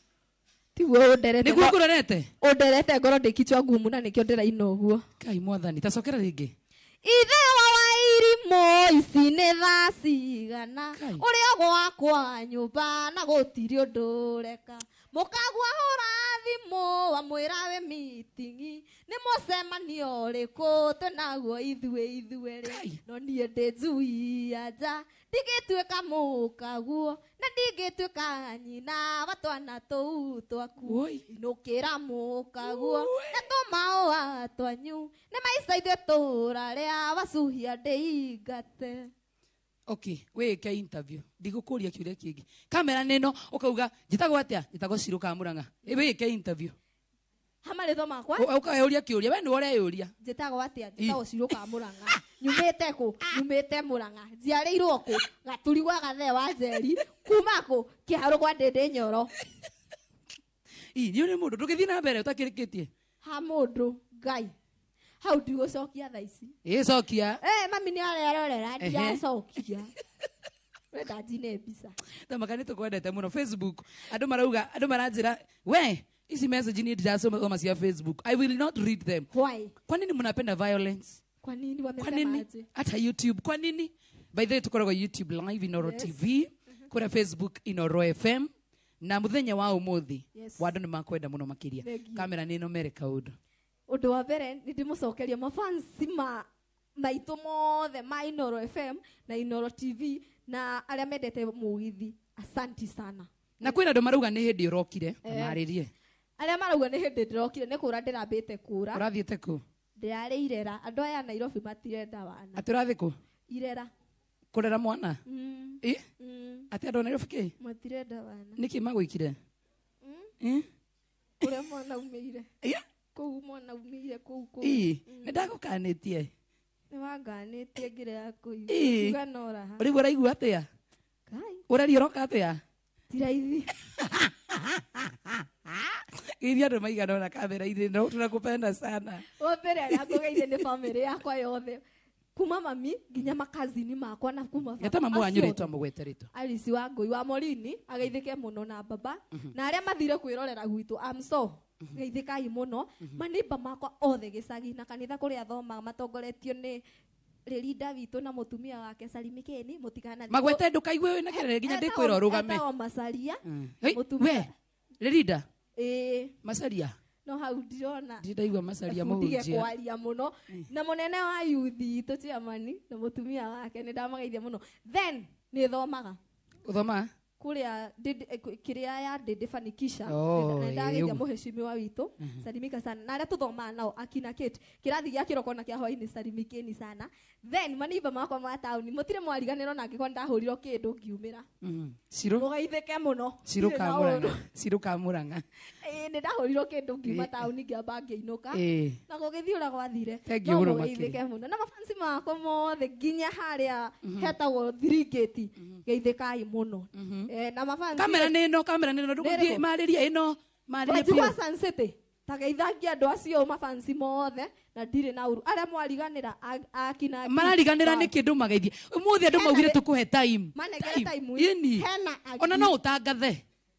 Tiguo ũnderete. Nĩguo ngũrerete? Ũnderete ngoro ndĩ kichwa ngumu na nĩkĩo ndĩraina ũguo. Ngai mwathani, ta cokera rĩngĩ. Ithe wa irimũ ici nĩ thaa cigana ũrĩa gwakwa nyũmba na gũtirĩ ũndũ ũreka mũkagua hũra thimũ wamwĩra wĩ mitingi nĩ mũcemanio ũrĩkũ twĩnaguo ithuĩ ithuerĩ no niĩ ndĩ njui anja ndigĩtuĩka mũkaguo na ndingĩtuĩka nyina wa twana tũu twaku inũkĩra mũkaguo na tũmahũa twanyu nĩ maica ithuĩ tũrarĩa wacuhia ndĩingate. Okay, wĩke interview. Ndigũkũria kĩũria kĩngĩ. Kamera nĩno ũkauga njĩtagwo atĩa? Njĩtagwo Shiro ka Murang'a. Wĩke interview. Ha marĩtwa makwa? Ũkeyũria kĩũria, we nĩwe ũreyũria. Njĩtagwo atĩa? Njĩtagwo Shiro ka Murang'a. Nyumĩte kũ? Nyumĩte Murang'a. Njiarĩirwo kũ? Gaturi gwa Gathee wa Njeri. Kuma kũ? Kĩharũ gwa Ndĩndĩ Nyoro. Ĩ, nĩ ũrĩ mũndũ ndũgĩthiĩ na mbere ũtakĩrĩkĩtie. Ha mũndũ Ngai. Hau ndigũcokia thaa ici. Ĩ cokia. Mami nĩ arerorera ndiracokia. Wenda njine mbica. Tamaka nĩ tũkwendete mũno Facebook. Andũ marauga, andũ maranjĩra, we ici message niĩ ndiracoma cia Facebook. I will not read them. Why? Kwa nini mnapenda violence? Kwa nini Kwa wamesema nini? aje? Hata YouTube. Kwa nini? By the way tukoragwo YouTube live Inoro TV, kũrĩa Facebook Inoro FM na muthenya wa ũmũthĩ Yes. wa andũ nĩ makwenda mũno makĩria. Thank you. Kamera nĩ ĩno mere kaũndũ. Ũndũ wa mbere nĩ ndĩmũcokeria mafansi ma maitũ mothe ma Inoro FM na Inoro TV na arĩa mendete mũgithi. Asanti sana. Na kwĩna andũ marauga nĩ hĩndĩ ũrokire, marĩrie. Arĩa marauga nĩ hĩndĩ ndĩrokire nĩ kũra ndĩrambĩte kũra. Ũrathiĩte kũ? Ndĩrarĩ irera. Andũ aya Nairobi matirenda wana. Atĩ ũrathiĩ kũ? Irera. Kũrera mwana? Ĩ? Atĩ andũ a Nairobi kĩ? Matirenda wana. Nĩkĩ magwĩkire? Ĩ? Kũrĩa mwana umĩire. Ĩ? Kũu mwana umĩire kũu kũu. Ĩ, nĩ ndagũkanĩtie. Nĩ wanganĩtie ngĩrega kũigua. Ĩ. Kiuga no raha. Ũrĩu ũraigua atĩa? Ngai. Ũraria ũroka atĩa? Ti raithi. Geithia andũ maigana ũna kamera-inĩ no tunakupenda sana. Wa mbere arĩa ngũgeithia nĩ bamĩrĩ yakwa yothe kuma mami nginya makazini makwa na kuma baba. Geta mamu wanyu Acio rĩtwa mũgwete rĩtwa. Alice wa Ngũi wa Morini ageithĩke mũno na baba na arĩa mathire kwĩrorera gwitũ, I'm so geithĩkai mũno. Manĩmba makwa othe gĩcagi na kanitha kũrĩa thomaga matongoretio nĩ Rĩrinda witũ na mũtumia wake Salimikeni, mũtikanathiĩ Magwete ndũkaigue wĩna kelele nginya ndĩkwĩra ũrũgame. Etagwo Macaria. Hey, Mũtumia. we Rĩrinda. Ĩĩ. Macaria. No hau ndirona. Ndindaigua Macaria ndige mũhunjia. Kwaria mũno na mũnene wa youth itũ chairman na mũtumia wake, nĩ ndamagaithia mũno. Then nĩ thomaga Ũthoma? Kũrĩa kĩrĩa ya Ndĩndĩ Fanikisha. Oh, Nĩ ndageithia ĩĩ. mũheshimiwa witũ, salimika sana, na arĩa tũthomaga nao akina Kate kĩrathi gĩa kĩroko na kĩa hwainĩ, salimikeni sana. Then manimba makwa ma taũni, mũtirĩ mwariganĩrwo na angĩkorwo ndahũrirwo kĩndũ ngiumĩra. Ciro. Mũgeithĩke mũno. Ciro Ndirĩ na Kamũrang'a. ũũru. Ciro Kamũrang'a. Ĩĩ, nĩ ndahũrirwo kĩndũ ngiuma taũni ngĩamba ngĩinũka Ĩĩ. na gũgĩthiĩ ũrĩa gwathire. Thank you No mũno mũgeithĩke makĩria. mũno na mafansi makwa mothe nginya harĩa hetagwo Thirigĩti, geithĩkai mũno. Na mafansi Kamera nĩ ĩno, kamera nĩ ĩno, ndũgũthiĩ Nĩ ĩrĩkũ? marĩria ĩno, marĩria Wanjigua biũ. Sun City tageithagia andũ acio mafansi mothe na ndirĩ na ũru arĩa mwariganĩra akina Marariganĩra nĩ kĩndũ mageithie. Ũmũthĩ andũ Hena maugire tũkũhe time. Manengere Time. time. Ĩni. Hena angi. Ona no ũtangathe.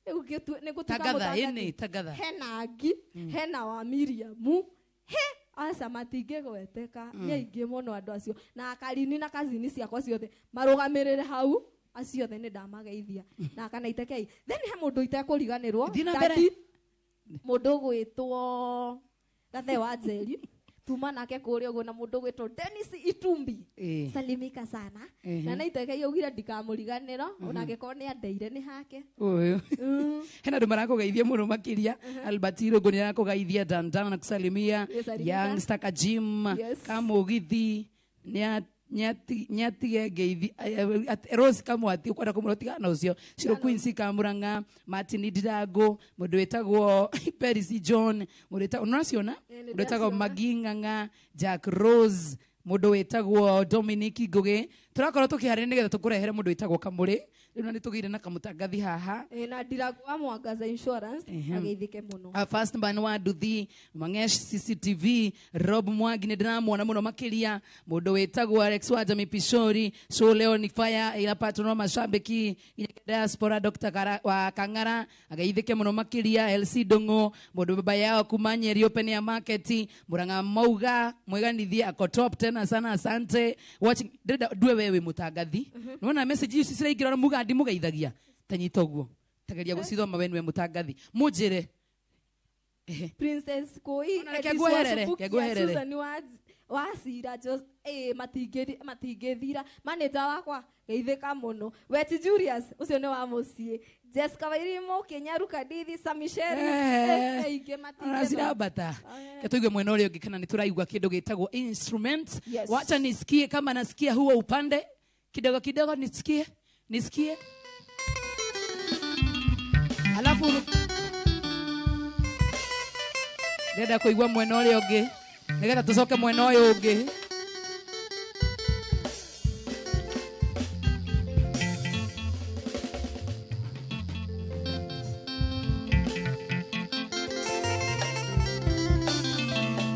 Rĩu nĩ ngũtuĩka Tangatha, mũtangathi. ĩni, tangatha. Hena angi, hena wa Miriamu he aca matingĩgweteka, nĩ aingĩ mũno andũ acio na akarini na kazini ciakwa ciothe marũgamĩrĩre hau, acio othe nĩ ndamageithia na kana itekei. Then he mũndũ itekũriganĩrwo. Thiĩ na mbere. Daddy, mũndũ ũgwĩtwo Gathe wa Njeri tuma nake kũrĩa ũguo na mũndũ ũgwĩtwo Dennis Itumbi. Ĩĩ. Salimika sana. Ehe. Na naitekei augire ndikamũriganĩrwo ona angĩkorwo nĩ andeire nĩ hake. Ũyũ. Hena andũ marakũgeithia mũno makĩria. Albert Irũngũ nĩ arakũgeithia, Dandan na kusalimia. Yes, salimika. Youngster Kajim. Yes. Kamũgithi nĩatige ngeithi. Rose Kamwati ũkwenda kũmũra tigana na ũcio. Ciro Quincy Kamũrang'a, Martin Ndirango, mũndũ wĩtagwo Percy John, mũndũ wĩtagwo nĩũraciona? Ĩĩ, nĩ Mũndũ wĩtagwo ndĩraciona. Magi Ng'ang'a, Jack Rose, mũndũ wĩtagwo Dominic Ngũgĩ. Tũrakorwo tũkĩharĩria nĩgetha tũkũrehere mũndũ wĩtagwo Kamũrĩ. Rĩu na nĩtũgĩire na kamũtangathi haha. Ĩĩ, na Ndirango wa Mwangaza Insurance ageithĩke mũno. First man wa Nduthi, Mangesh CCTV, Rob Mwangi nĩ ndĩramuona mũno makĩria, mũndũ wĩtagwo Alex wa Jami Pishori, Show leo ni fire ila patro mashabiki nginya diaspora, Dr. Kara, wa Kang'ara ageithĩke mũno makĩria, LC Ndung'u, mũndũ baba yao kuma Nyeri Open Air Market, Murang'a Mauga mwiganithie ako top tena sana, asante watching. Ndĩrenda ndue wewe wĩ mũtangathi, nĩwona message ici ciraingĩra na mugandi mũgeithagia tanyita ũguo, tageria gũcithoma we nĩwe mũtangathi, mũnjĩre. Ehe. Princess Koi. Ona reke Edis nguoherere, wa Subukia, reke nguoherere. Susan wa Cira matingĩthira manager wakwa geithĩka mũno, Weti Julius ũcio nĩ wa mũciĩ, Jessica Wairimu Kinyaru Kadithi Samisheri. Aingĩ matingĩthira. Cirambata ke tuigue mwena ũrĩa ũngĩ kana nĩ tũraigua kĩndũ gĩtagwo instrument. Yes. Wacha nisikie kama nasikia huo upande kidogo kidogo, nisikie nisikie, alafu ndĩrenda kũigua mwena ũrĩa ũngĩ nĩgetha tũcoke mwena ũyũ ũngĩ.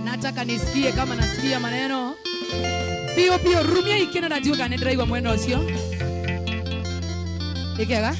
Nataka nisikie kama nasikia maneno pio pio, rumia ikena na ndiũka nĩ ndĩraigua mwena ũcio ikega.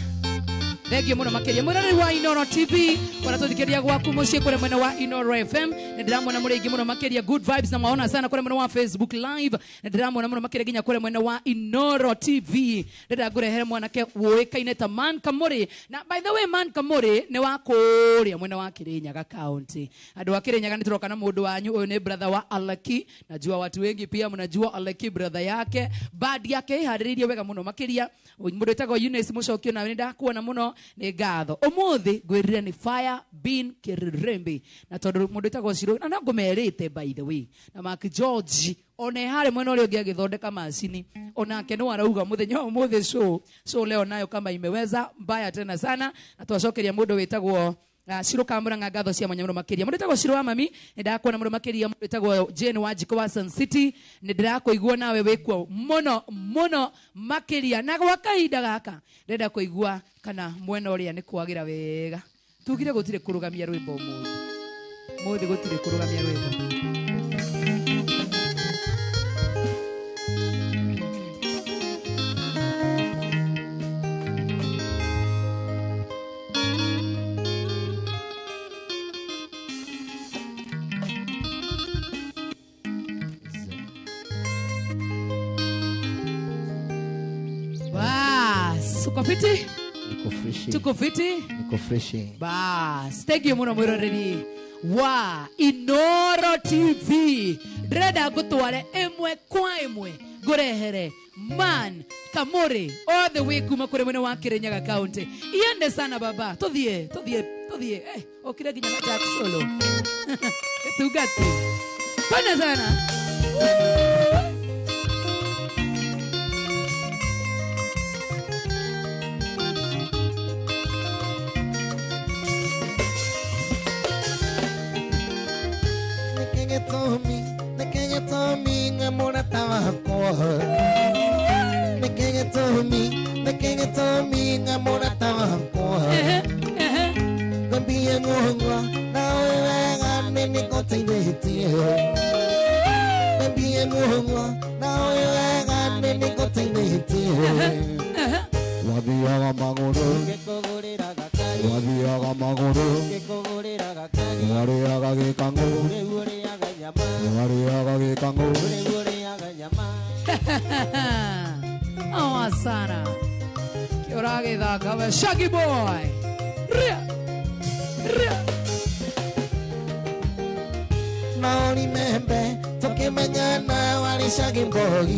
Thengio mũno makĩria mwĩroreri wa Inoro TV ũrĩa tũthikĩrĩria gwaku mũciĩ kũrĩa mwena wa Inoro FM, nĩ ndĩramwona mũrĩ aingĩ mũno makĩria, good vibes na mwaona sana kũrĩa mwena wa Facebook Live, nĩ ndĩramwona mũno makĩria nginya kũrĩa mwena wa Inoro TV. Ndĩrenda ngũrehere mwanake wũĩkaine ta Man Kamũrĩ, na by the way Man Kamũrĩ nĩ wa kũrĩa mwena wa Kirinyaga County. Andũ a Kirinyaga nĩ tũroka na mũndũ wanyu ũyũ nĩ brother wa Alaki, najua watu wengi pia mnajua Alaki brother yake, band yake ĩharĩrĩirio wega mũno makĩria. Mũndũ wĩtagwo Eunice Mũcokio nawe nĩ ndakuona mũno, nĩ ngatho. Ũmũthĩ ngwĩrire nĩ Fire Bean Kĩrĩrĩmbĩ, na tondũ mũndũ wĩtagwo Ciro na no ngũmerĩte by the way, na Mark George ona e harĩ mwena ũrĩa ũngĩ agĩthondeka macini, onake no arauga mũthenya wa ũmũthĩ show leo nayo kama imeweza mbaya tena sana. Na twacokeria mũndũ wĩtagwo Ciro Kamũrang'a ngatho cia mwanya mũno makĩria. Mũndũ wĩtagwo Ciro wa mami nĩ ndakuona mũno makĩria. Mũndũ wĩtagwo Jane Wanjikũ wa Sun City nĩ ndĩrakũigua nawe wĩkuo mũno mũno makĩria, na gwa kahinda gaka ndĩrenda kũigua kana mwena ũrĩa nĩ kwagĩra wega. Tugire gutire kurugamia rwimbo muthi. Muthi gutire kurugamia rwimbo. Uko fiti? Niko fresh. Tuko fiti? Niko fresh. Bas, thank you muno mwiroreri wa Inoro TV. Ndĩrenda ngũtware ĩmwe kwa ĩmwe ngũrehere Man Kamuri all the way kuma kũrĩ mwena wa Kirinyaga County. Iende sana baba. Tuthiĩ, tuthiĩ, tuthiĩ. Okire nginya na Jack Solo. Tugati. Twende sana. Oh, sana. Kiorage Shaggy boy. Ria. Ria. No remember tukimenya wali Shaggy boy.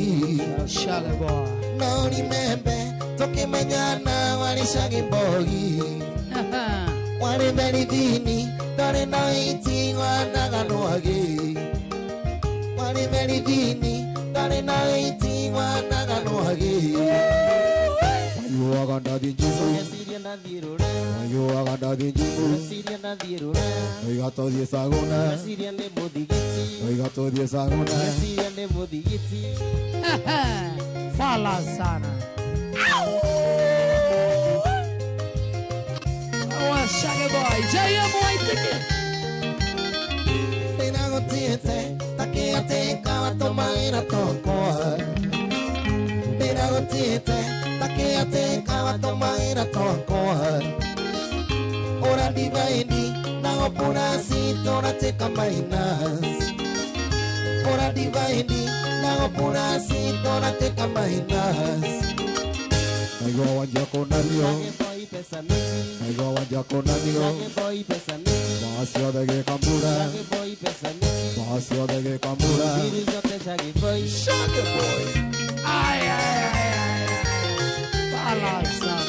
Shaggy boy. No remember tukimenya wali Shaggy boy. Wali beridini dore no iti wanaga noagi. Wali beridini dore no iti wanaga noagi. Fala sana. Oh, Shaggy boy. JM Waitiki. Ora divaini na opuna sitora teka mainas. Ora divaini na opuna sitora teka mainas. Naigo wanja konanio. Naigo wanja konanio. Basio de kambura. Basio de kambura. Shaggy boy. Ay ay ay ay. Fala sana.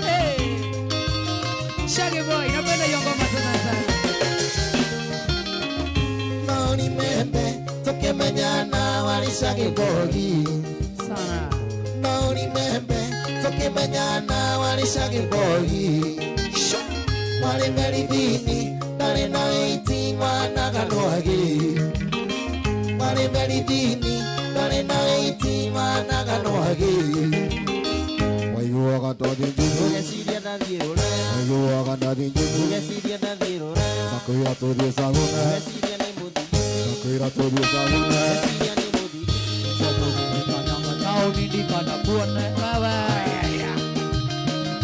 Hey. Shaggy boy, napenda hiyo ngoma tena sana. No remember tukimenyana wali Shaggy boy. Sana. No remember tukimenyana wali Shaggy boy. Wali beridini dale na iti wanaga noagi. Wali beridini dale na iti wanaga noagi.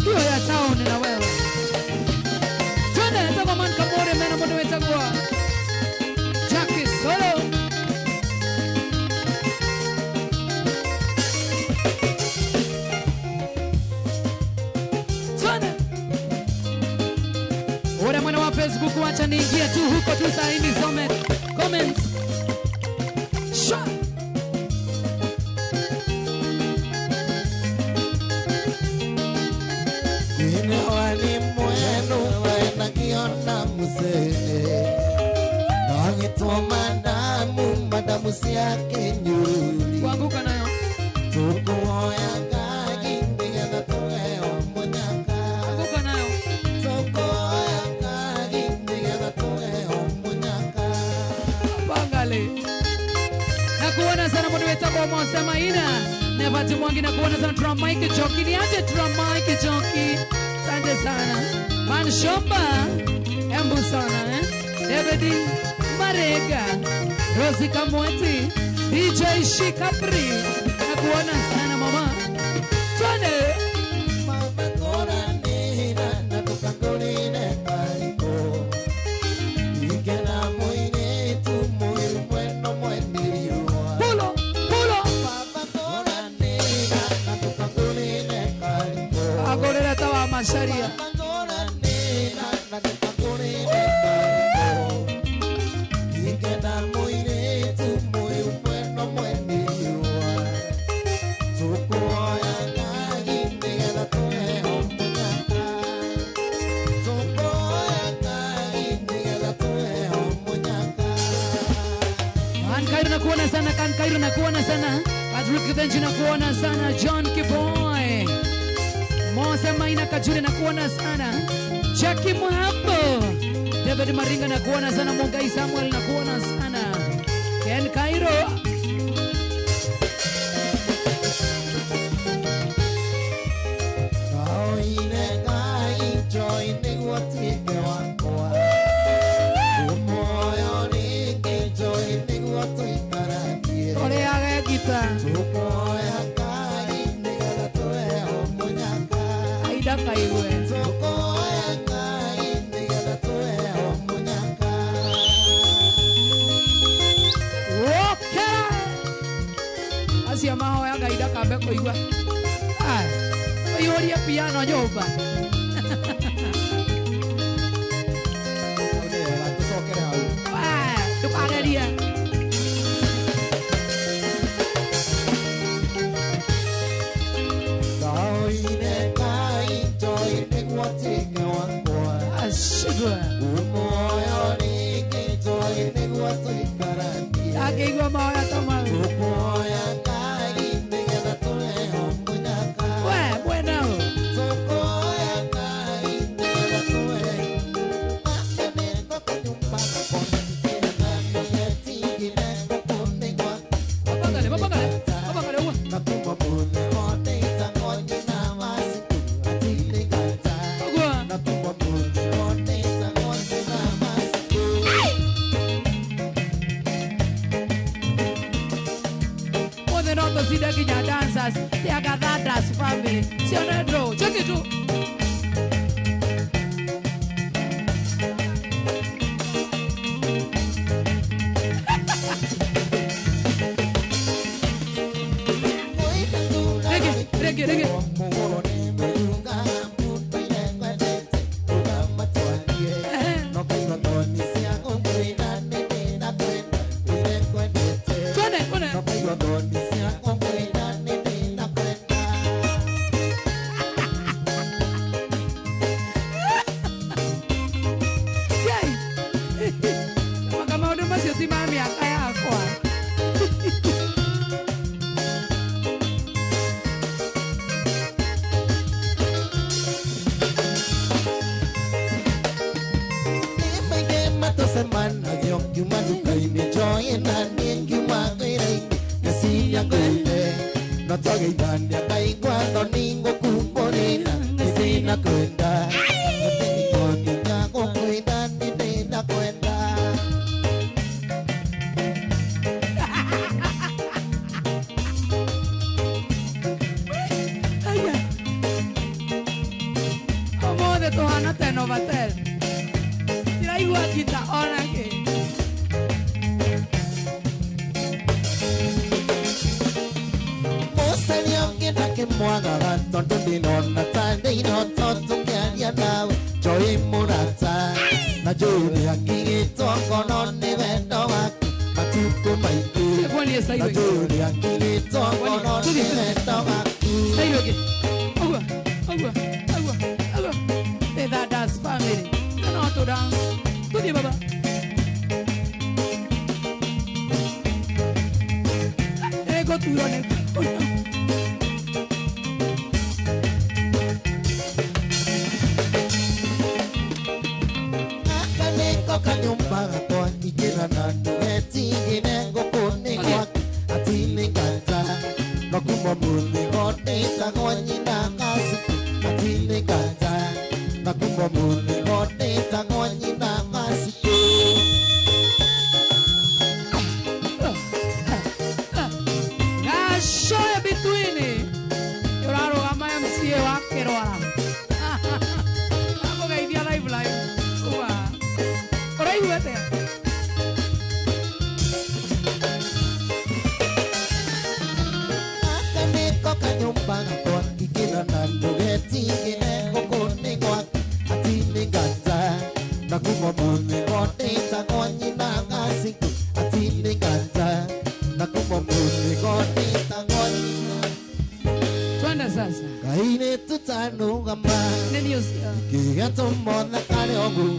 Hiyo ya town na wewe. Twende nataka Man Kamuri mena mundu wetagwa Jackie Solo. Twende. Ule mwana wa Facebook wacha niingie tu huko tu saa hii nisome comments. Sha. Ine wali mwenu wena kiona musene. Nangitwa madamu, madamu siake nyuri. Kuanguka nayo. Tukuoya ngagi, nigeza tuweo munyaka. Anguka nayo. Tukuoya ngagi, nigeza tuweo munyaka. Pangale. Nakuona sana mwani wetako Mose Maina. Nevati Mwangi nakuona sana Drum Mike Joki. Niaje Drum Mike Joki. Asante sana. Manshomba. Embu sana eh. David Marega. Rosie Kamweti. DJ Shikapri. Nakuona sana mama. Twende. Mama kora nina na tukangorine kaiko. Ikena moine tu moi bueno mweniriwa. Pulo, pulo. Mama kora nina na tukangorine kaiko. Agorera tawa masharia. Mama kora nina na tukangorine kaiko. Ikena moine tu moi bueno mweniriwa. Tukuoya ngagi nigeza tuweo munyaka. Tukuoya ngagi nigeza tuweo munyaka. Kan Kairo nakuona sana, Kan Kairo nakuona sana. Patrick Kithenji nakuona sana, John Kiboy. Mose Maina Kajure nakuona sana. Jackie Muhambo. David Maringa nakuona sana, Mungai Samuel nakuona sana. Ken Kairo. Kaoine ngai njoi nĩguo tuĩke wakwa. Muoyo rĩngĩ njoi nĩguo tũikaranie. Toreage gita. Tukuoya ngai nĩgetha tũheo mũnyaka. Aida kaigue. Tukuoya ngai nĩgetha tũheo mũnyaka. Wokera. Acio mahoyaga Aida kambe kũigua. Ai. Ũiyũrie piano nyũmba. Hau nĩ wega, tũcokere hau. Wee, ndũkagerie. Kaoine ngai njoi nĩguo tuĩke wakwa. Ashigwe. Muoyo rĩngĩ njoi nĩguo tũikaranie. Akĩigua mahoya ta mau. Tukuoya ngai nĩgetha tũheo mũnyaka. Wee, mwena ũ. Tukuoya ngai nĩgetha tũheo. Mapangale, mapangale. Mapangale ũguo. Ũguo. Mothe no tũcinde nginya dancers. Tiagathandas family. Cione draw. Cheki tu. Rĩngĩ, rĩngĩ, rĩngĩ. Ehe. Twende, twende. Yai. Maka maũndũ macio ti ma mĩaka yakwa. Tũcemanagia ngiuma nduka-inĩ njoĩ na niĩ ngiuma wĩra-inĩ ngeciria ngwende no twageithania ngaigua thoni ngũkumbũrĩra nĩ ndĩnakwenda gũtirĩ gũkwenda nĩ ndĩnakwenda. Aya. Ũmũthĩ tũhana 10 over 10. Ndiraigua ngita ona kĩ. Mũcaria ũngĩ ndakĩmwagaga tondũ ndĩrona ta ndĩiroto tũkĩaria nawe njoĩ mũrata. Njũria ngirĩtwo ngoro nĩ wendo waku matukũ maingĩ. Njũria ngirĩtwo ngoro nĩ wendo waku. Ũguo, ũguo, ũguo, ũguo. The dance family. You know how to dance. Tuthiĩ baba. Ĩgũturwo nĩ kuno. Gaka nĩko kanyũmba gakwa ingĩra na ndũgetigĩre gũkũ nĩ gwaku hatirĩ nganja. No kuma mũthĩgo ndĩtagwo nyina Gacikũ hatirĩ nganja. Na kuma mũthĩgo ndĩtagwo nyina Gacikũ. Gashoe between ũrarũgama MCA wa Kĩrwara. Akũgeithia live live. Ua. Ũraigua atĩa? Gaka nĩko kanyũmba gakwa ingĩra na ndũgetigĩre gũkũ nĩ gwaku hatirĩ nganja. Na kuma mũthĩgo ndĩtagwo nyina Gacikũ hatirĩ nganja. Na kuma mũthĩgo ndĩtagwo nyina. Twende sasa. Kairĩtu tanũgama Nĩ ũcio. Kĩgatũmona karĩ ũguo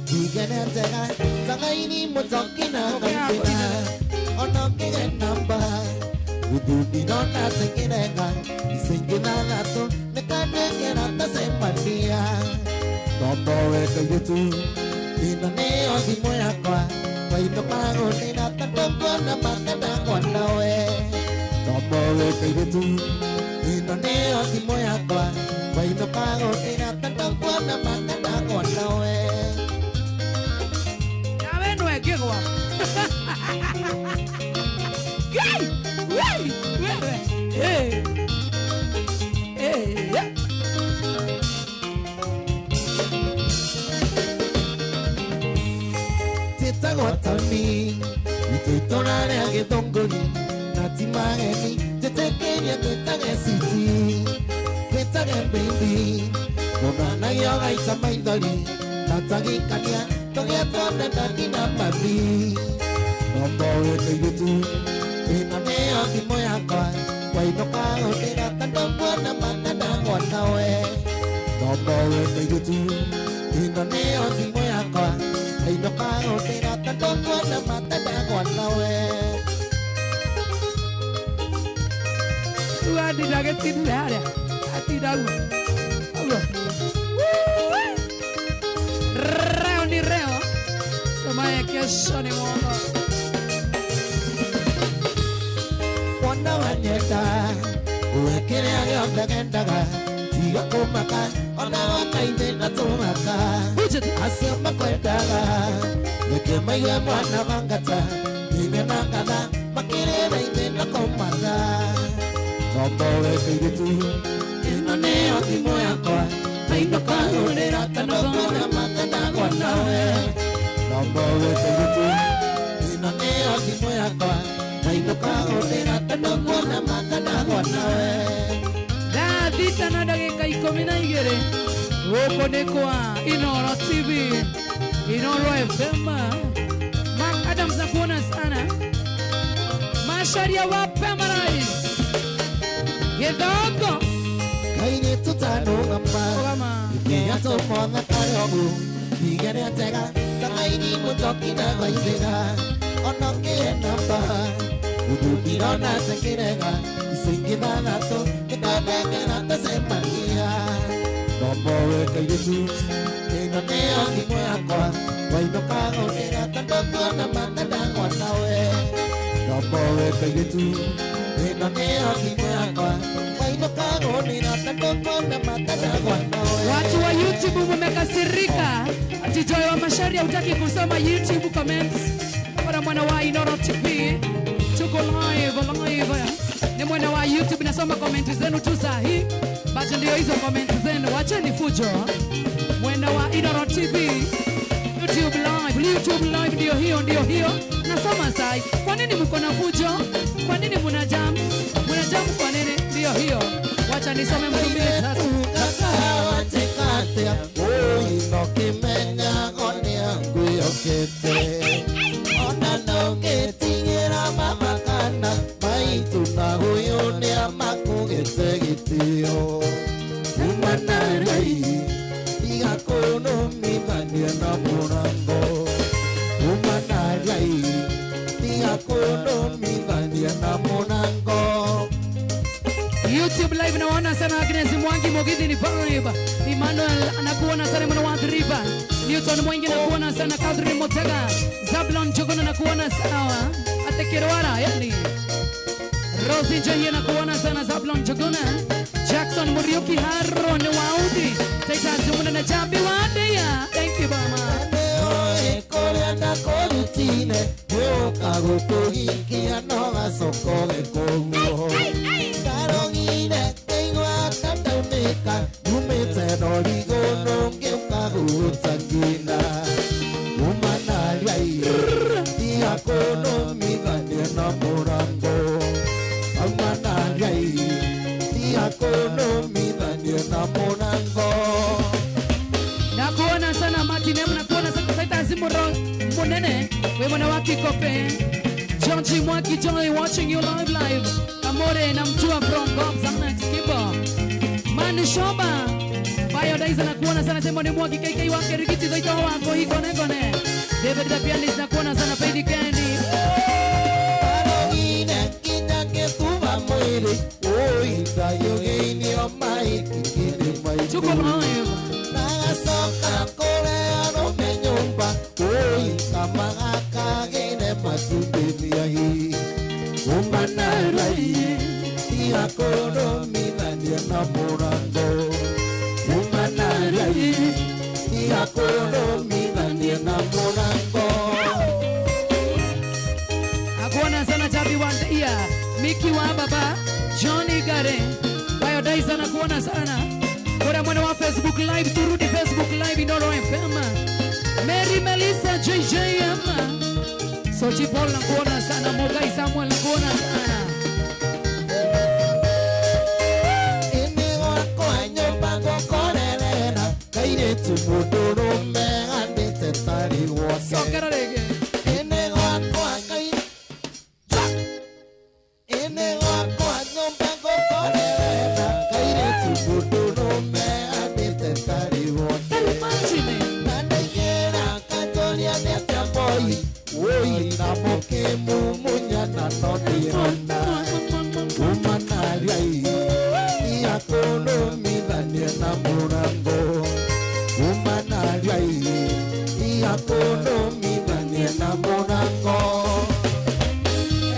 Kigenetega Tagaini mũtoki na gaithĩra Ona ũkĩge namba Gũthundi nona singirega Isingithathatũ Nĩkanengera tacemania Tombo we kairĩtu Ĩno nĩyo thimũ yakwa Wainũka gũthĩra tondũ nguona makandagwa nawe. Tombo we kairĩtu Ĩno nĩyo thimũ yakwa Wainũka gũthĩra tondũ nguona makandagwa nawe. Nawe nĩwe ngĩgwa. Ngai! Wei! Wewe! Eh. Eh. Njĩtagwo Tony witũ itũra rĩa Gĩthũngũri na ti mageni njĩtĩkĩrie ngwĩtage citi ngwĩtage baby mũnanagia ũgaita maithori na twagĩkania tũgĩe tuone dadi na mami. Nombo wĩ kairĩtu ĩno nĩyo thimũ yakwa wainũka hũthĩra tondũ nguona makandagwa nawe. Nombo wĩ kairĩtu ĩno nĩyo thimũ yakwa wainũka hũthĩra tondũ nguona makandagwa nawe. Rĩu andinda agĩtindire harĩa. Atinda ũguo. Ũguo. Reo ni reo. Semaye kesho ni mwongo. Wona wanyenda uwe kĩrĩa gĩothe ngendaga tiga kũmaka ona wakaithĩ na tũmaka acio makwendaga reke maigue mwana wa ngata ine na ngatha makĩrĩra ithĩ na kũmatha. Tombo we kairĩtu ĩno nĩyo thimũ yakwa mainũka hũrĩra tondũ nguona makandagwa nawe. Tombo we kairĩtu ĩno nĩyo thimũ yakwa mainũka hũrĩra tondũ nguona makandagwa nawe. Thaa thita na ndagĩka 12 gũkũ nĩ kwa Inooro TV, Inooro FM. Mark Adams nakuona sana. Masharia wa Pemarais. Gĩthongo. Kairĩtu tanũgama Gĩgatũmona karĩ ũguo Kigenetega Tagaini mũtoki na gaithĩra Ona ũkĩhe namba Ũndũ ndirona singirega Isingithathatũ Nĩkanengera tũcemania. Tombo we kairĩtu Ĩno nĩyo thimũ yakwa Wainũka hũrĩra tondũ nguona makandagwa nawe. Tombo we kairĩtu Ĩno nĩyo thimũ yakwa Wainũka hũrĩra tondũ nguona makandagwa nawe. Watu wa YouTube mmekasirika. Ati Joy wa Macharia hutaki kusoma YouTube comments. Bora mwana wa Inooro TV. Tuko live live. Ni mwana wa YouTube nasoma comment zenu tu saa hii. But ndio hizo comment zenu. Wacheni fujo. Mwana wa Inooro TV. YouTube live, YouTube live ndio hiyo, ndio hiyo. Nasoma sai. Kwa nini mko na fujo? Kwa nini mna jam? Mna jam kwa nini? Ndio hiyo. Wacha nisome mtu mbili tatu. Kaka watekatea, oi no kimenya ngone yangu. Tiga kũnũmithania na mũrango. Uma naria tiga kũnũmithania na mũrango. YouTube live nawaona sana Agnes Mwangi Mugithi ni vibe. Emmanuel anakuona sana mwana wa River. Newton Mwangi anakuona sana Catherine Motega. Zablon Jogona anakuona sawa. Atekirwara yani. Rosie Jay anakuona sana Zablon Jogona. Jackson Muriuki Haron Waudi. Taita Zumuna na Chambi Wadia. Thank you mama. Korea na korutine yoka gukuhikia no gasokore koguo. Karogire keigua kataunĩka yumĩte rorigo nũngĩũka gũtakina. Uma naria tiga kũnũmithania na mũrango. Uma naria tiga kũnũmithania na mũrango. Nakuona sana Martin M, nakuona sana Taita Zimuro Munene, we mwana wa Kikope. Georgie Mwaki Joy watching you live live. Kamore na mtua from Gobs Annex Kibo. Manu Shoba Biodizer nakuona sana Simon Mwaki KK wake Rigiti Zoito wako hiko negone. David the pianist nakuona sana Faidi Candy. Karogire kinya ketuba mwiri oi ndayogeini o maikikiri maitu. Tuko live. Nagacoka kũrĩa arũme nyũmba oi kamagakagĩre matumbĩ mĩahi. Uma naria tiga kũnũmithania na mũrango. Uma naria tiga kũnũmithania na mũrango. Nakuona sana Chabi Wandia, Miki wa Baba, Johnny Gare. Biodizer nakuona sana. Kuna mwana wa Facebook Live, turudi Facebook Live Inooro FM. Mary Melissa JJM. Sochi Paul nakuona sana, Mogai Samuel nakuona sana. Ĩnĩ gwakwa nyũmba ngũkorerera kairĩtu mũndũrũme handĩte tarĩ gwake. Cokera rĩngĩ. Ĩnĩ gwakwa Ĩnĩ gwakwa nyũmba ngũkorerera kairĩtu mũndũrũme handĩte tarĩ gwake. Imagine. Na ndaigĩra kanjũria nĩ atĩa boy oi na mũkĩmumunyana no ndĩrona. Uma naria tiga kũnũmithania na mũrango. Uma naria tiga kũnũmithania na mũrango.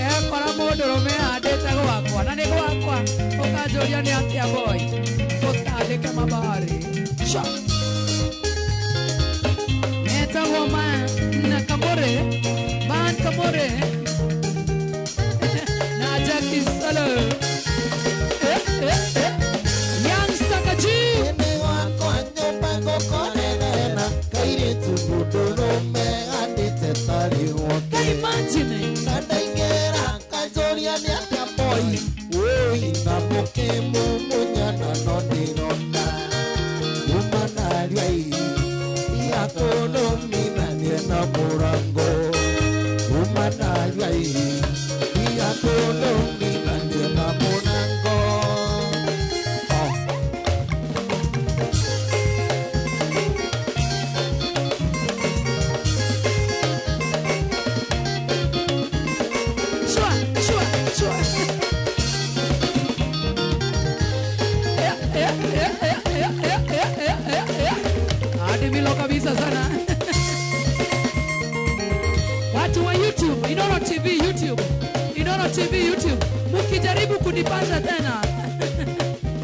Ekora mũndũrũme handĩte gwakwa na nĩ gwakwa ũkanjũria nĩ atĩa boy ũtandĩke mabari. Sha. Metagwo ma na Kamore, Man Kamore na Jackie Solo. Youngster Kaji. Ĩnĩ gwakwa nyũmba ngũkorerera kairĩtu mũndũrũme handĩte tarĩ gwake. Can imagine. Na ndaingĩra kanjũria nĩ atĩa boy oi na mũkĩmumunyana no ndĩrona. Uma naria tiga kũnũmithania na mũrango. Uma naria tiga kũnũmithania na mũrango. Oh. Shua, shua, shua. Hadi milo kabisa sana. Watu wa YouTube, Inooro TV YouTube, Inooro TV YouTube, mukijaribu kunipasha tena.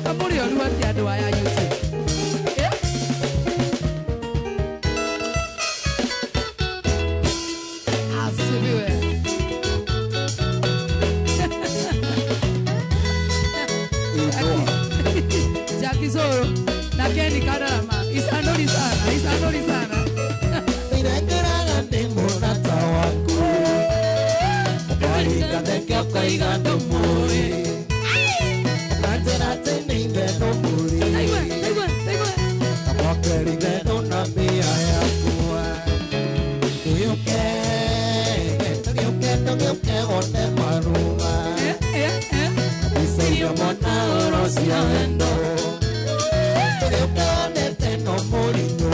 Kamuri oruati andũ aya YouTube. Yeah. Asifiwe. Jackie Zoro na Kenny Kadarama. Isanori sana, isanori sana. Ndĩrekeraga ndĩ mũrata waku ũkaringa thenge ũkaiga ndũmũĩ ũkanjĩra atĩ nĩ ithe ndũmũrĩ Taigua, taigua, taigua. kamwakeri ithe ndũna mbia yakwa ndũgĩũke ndũgĩũke ndũgĩũke wone marũa Eh, eh, eh. mbica iria mwana ũrocia wendo ndũgĩũke wonete no mũritũ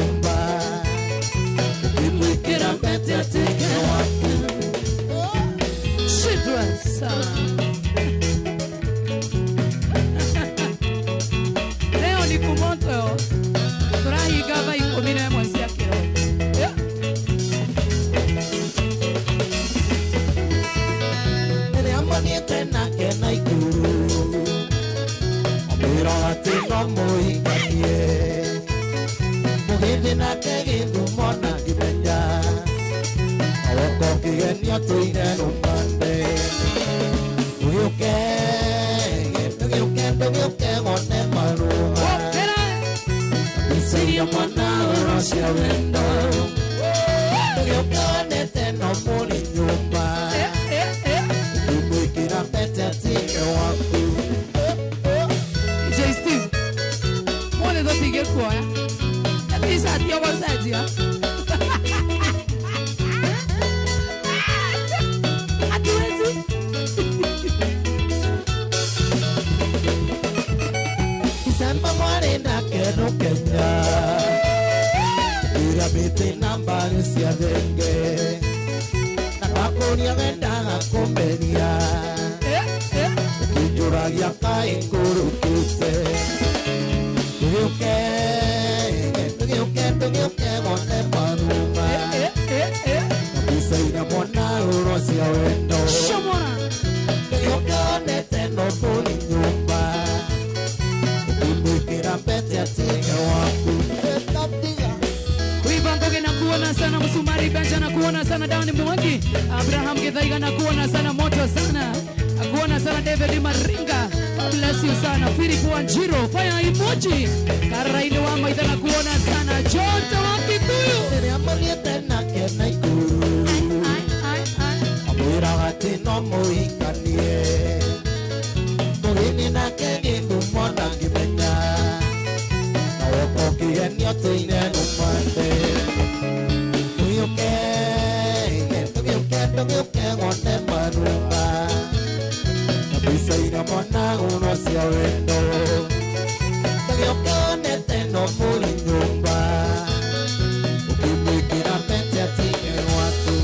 nake gĩthumo na ngĩmenya awoko kĩgenio tũire rũmande ndũgĩũke ndũgĩũke ndũgĩũke wone marũa mbica iria mwana ũro cia wendo ndũgĩũke wonete no mũrĩ nyũmba ũkĩmwĩkĩra pete atike waku. J Steve mwone thotige kuoya t-shirt yo gũcenjia hatuwezi. Kisema mwarĩ nake nũkenya ira mĩtĩ na mbarĩ cia thenge na ndakũria wendaga kũmeria ũkĩnjũragia kaĩ ngũrũkĩte ndũgĩũke ndũgĩũke ndũgĩũke wone marũma mbica iria mwana ũro cia wendo ndũgĩũke wonete no mũrĩ nyũmba ũkĩmwĩkĩra pete atike waku. Kuiva na kuona sana Msumari Benja na kuona sana Dani Mwangi Abraham Githaiga na kuona sana moto sana kuona sana David Maringa. God bless you sana Philip Wanjiro fire emoji Karaini wa Maitha na kuona sana Jonta wa Kikuyu rĩrĩa mathiĩte nake Naikuru amwĩraga atĩ no mũhikanie mũgeni nake gĩthumo na ngĩmenya na woko kĩgenio tũire rũmande ndũgĩũke ndũgĩũke ndũgĩũke wone marũma mbica iria mwana ũro cia wendo ndũgĩũke wonete no mũrĩ nyũmba ũkĩmwĩkĩra pete atike waku.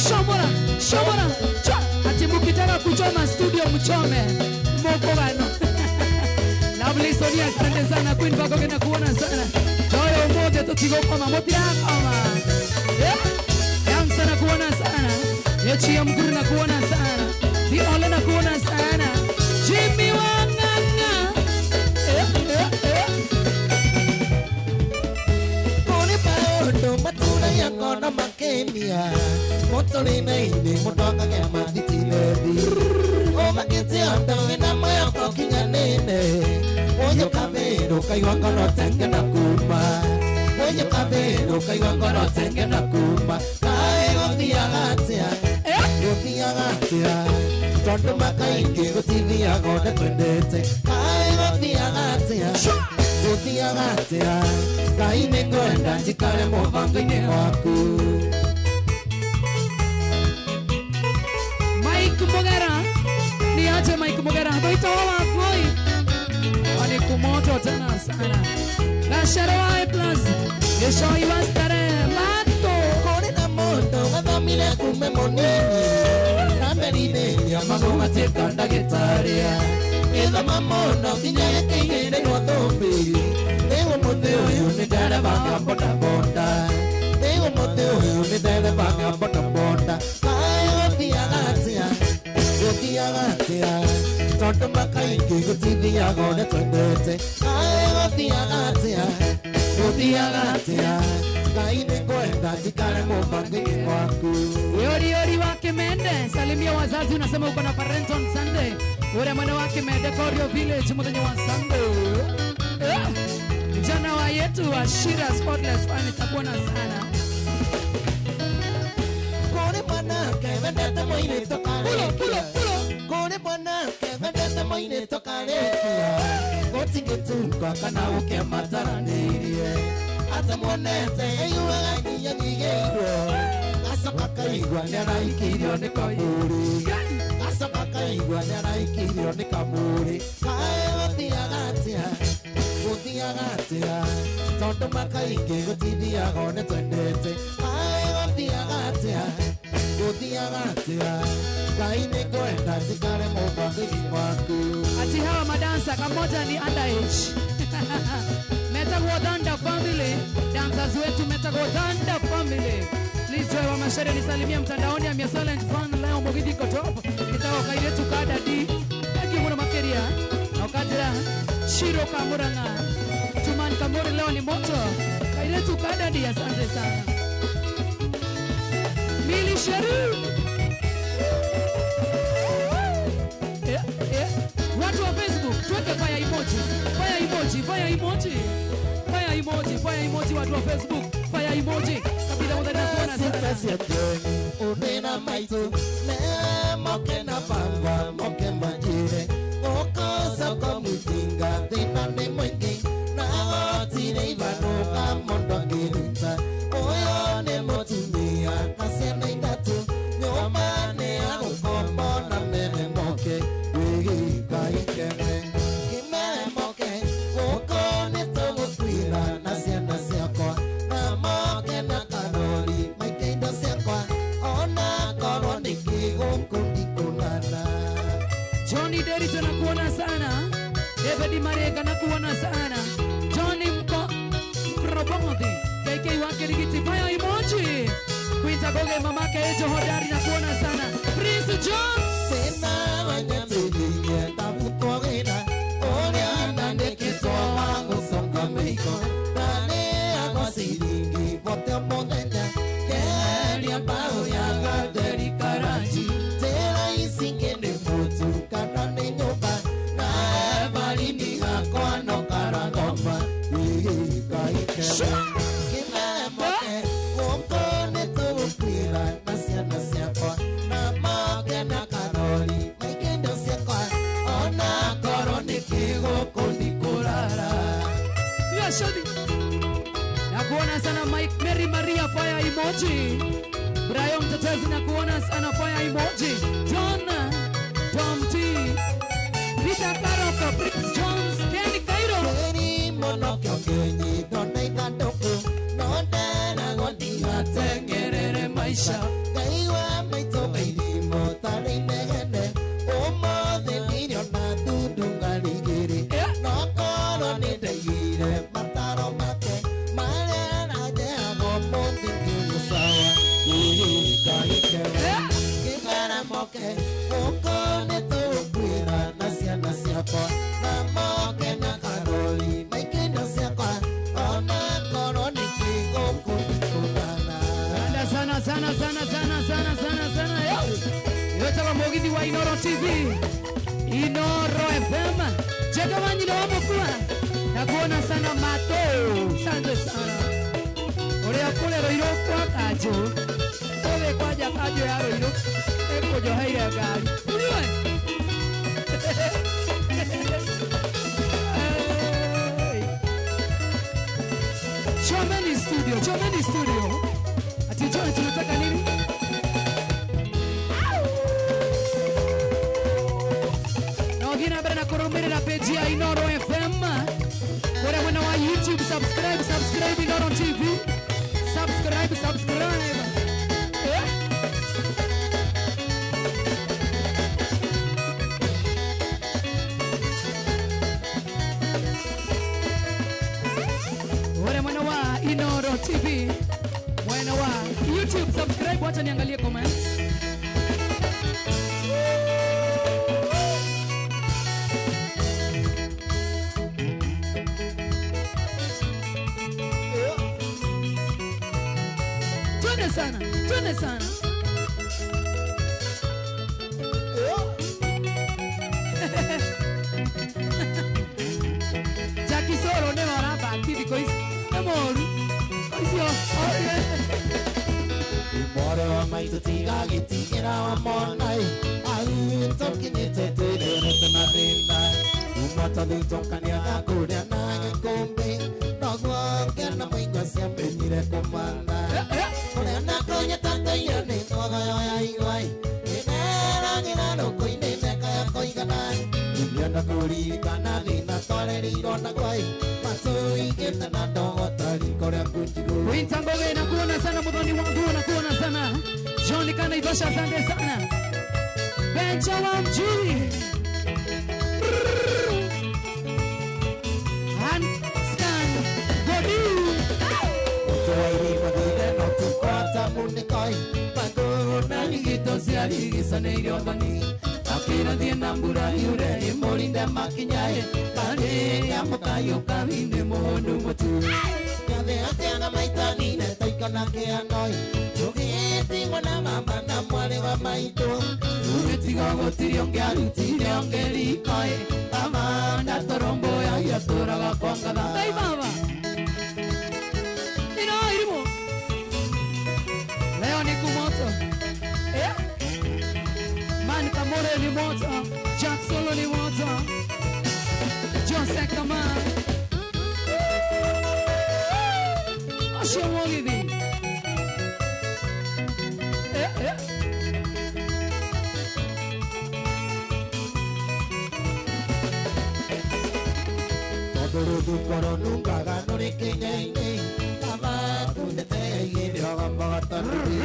Shomora shomora cha ati mukitaka kuchoma studio mchome mokogano. Lovely Sonia asante sana Queen Bagoge na kuona sana Joyo umoja tutigokoma motirakoma yeah. Yang sana kuona sana Yechi Mguru na kuona sana Diole na kuona sana Jimmy Wanganga Kuni paondo matunda yako na makemia Motolina ine motoka kya matitilebi O makiti ando ina mayoko kinyanene Oyo kabero kaiwa kono tenge na kuma Oyo kabero kaiwa kono tenge na kuma Kae gothiaga atia Gothiaga atia Tondu makaingĩ gũtithiaga ũrĩa twendete Kae gothiaga atia Gũthiaga atia Ngai nĩngwenda njikare mũbango-inĩ waku. Mike Mugera niache Mike Mugera goito wakoi ani kumoto tena sana Gashero wa plus Yeshoi wa stare mato Kore na moto gathomire kume munini Namerire mago mateka ndagĩtarĩ Gĩthoma mũno nginya gĩkĩigĩrĩrwo thũmbĩ Rĩu mũthĩ ũyũ nĩ ndereba wa bodaboda Rĩu mũthĩ ũyũ nĩ ndereba wa bodaboda Kaĩ gũthiaga atĩa gũthiaga atĩa Tondũ makaingĩ gũtithiaga ũrĩa twendete Kaĩ gũthiaga atĩa gũthiaga atĩa Ngai nĩngwenda njikare mũbango-inĩ waku. Yori yori wa Kimende salimia wazazi unasema uko na parent on Sunday. Ule mwana wa Kimende Korio Village muthenya wa Sunday. Vijana wa yetu wa Shira Spotless fan itakuona sana. Kore mwanake wendete mũirĩtu karĩkia Kore mwanake wendete mũirĩtu karĩkia Gũtingĩtuka kana gũkĩmataranĩirie Atamwonete aiguaga nginya nyigĩirwo Gacoka kaigua nĩaraikĩirio nĩ kamũrĩ Gacoka kaigua nĩaraikĩirio nĩ kamũrĩ Kaĩ gũthiaga atĩa gũthiaga atĩa Tondũ makaingĩ gũtithiaga ũrĩa twendete Kaĩ gũthiaga atĩa gũthiaga atĩa Ngai nĩngwenda njikare mũbango-inĩ waku. Ati hawa madansa kamoja ni underage. Metagwo Thunder Family dancers wetu Metagwo Thunder Family. Please wewe mashere nisalimia mtandaoni ya Silent Fan leo Mugithi Kotop itawa kairetu kada di thank you muno makeria na ukatira Shiro Kamuranga Tuman Kamau. Jamhuri leo ni moto. Kairetu Kadadi, asante sana. Mili Sheru. Yeah, yeah. Watu wa Facebook, tuweke fire emoji. Fire emoji, fire emoji. Fire emoji, fire emoji watu wa Facebook. Fire emoji. Kabila mudhari na kuona sana. Unena maitu, ne moke na pangwa, moke majire. Okosa kwa mutinga, thina ni mwingi. Na otire ivanuka mondo ngiruta. Oyo ni mutumia, na ciana ithatu. Nyũmba nĩ ya gũkombo na mere moke. Wĩgĩka ikeme, kĩmere moke. Gũkũ nĩ tũgũkuĩra na ciana ciakwa. Na moke na karori, maike indo ciakwa. Ona korwo nĩ kĩgũkũ ndikũnana. Johnny Derito nakuona sana. David Marega nakuona sana. Johnny Mko Mkrobonzi KK wake Rigiti fire emoji. Quinta Goge mamake Ejo Hodari nakuona sana. Prince Jones Sena wanyambirie ndabutwo wĩra ũrĩa ndandĩkĩtwo wa gũconga mĩiko ndarĩagwo ciringi bote mũthenya ngeria mbaũ ya gatheri karanji njĩra ici ingĩ nĩ mũtu kana nĩ nyũmba na barini gakwa no karagoma wĩgĩka ikeme kĩmere moke gũkũ nĩ tũgũkuĩra na ciana ciakwa na moke na karori maike indo ciakwa ona korwo nĩ kĩgũkũ ndikũrara. Yashodi. Nakuona sana Mike Mary Maria fire emoji. Brian Mtetezi nakuona sana fire emoji. John Tom T. Peter Karoko, Prince Jones, Kenny Cairo. Eri monokio kĩnyito na ithandũkũ no nderagwo ndigatengerere maica ngaigua maitũ mairimũ tarĩ inegene ũmũthĩ ndiriona ndundu ngari igĩrĩ no korwo nĩ ndaiguire mataro make marĩa aranjehagwo ũmũthĩ ngĩũrio sawa ĩĩka gĩkene kĩmera moke gũkũ nĩ tũgũkuĩra na ciana ciakwa na moke na karori maike indo ciakwa ona korwo nĩ kĩgũkũ ndikũnana. Sana sana sana sana sana sana sana sana. Yote wa Mugithi wa Inoro TV. Inoro FM. Jega wanyina wa mukua. Nakuona sana Mato. Asante sana. Uria kule Ruiru kwa Kanjo. Kule kwanja Kanjo ya Ruiru. Ekujoheire ngari. Uriwe. Hey. Chomeni studio, Chomeni studio. Ati John tunataka nini? Na wengine mbere na kurumirira page ya Inoro FM. Kule mwana wa YouTube subscribe, subscribe Inoro TV. Subscribe, subscribe. Eh? Wale mwana wa Inoro TV. Mwana wa YouTube subscribe, wacha niangalie comments. Twende sana, twende sana. Jackie Soro ne warabati thikũ ici nĩ mũru icio. Imore wa maitũ tigagĩtigĩra wa monai tũkinyĩte twĩrerete na thĩna uma tũthutũkania kũrĩa na gĩkũmbĩ noguo ngĩona mũingo ciamenyire kũmana kũrĩa na kũnyita nĩ mwogoyo ya igwai ĩneragĩra rũkũ-inĩ mĩaka ya kũigana ingĩenda kũririkana thĩna twarereirwo na gwai matũigĩte na ndogo ta riko rĩa kunjigũ. Winta Ngoge nakuona sana muthoni wangu nakuona sana. John Kana Idosha asante sana. Bencha wa mjui. Hand scan Godi. Mũtũwairi mathire no tũkwata munĩkoi magũrũ na igito ciarigicanĩirio thoni na Kirathie na mbura yure imurinde makinyae Kare amukayuka wine mundu mutu Nyathe ateaga maitanine taikana kĩanoi Tũgĩtigwo na mama na mwarĩ wa maitũ Tũgĩtigwo gũtirĩ ũngĩarutire ũngĩ Mama ndatoromboyagia tũraga kwa ngatha Ngai baba Ino irimo Leo ni kumoto Man Kamore ni moto Jack Solo ni moto Jose Kama Acio Mogithi Tondũ rũthuko rũnungaga rũrĩ kĩnya-inĩ Baba kundĩte igĩrĩoga magatandĩ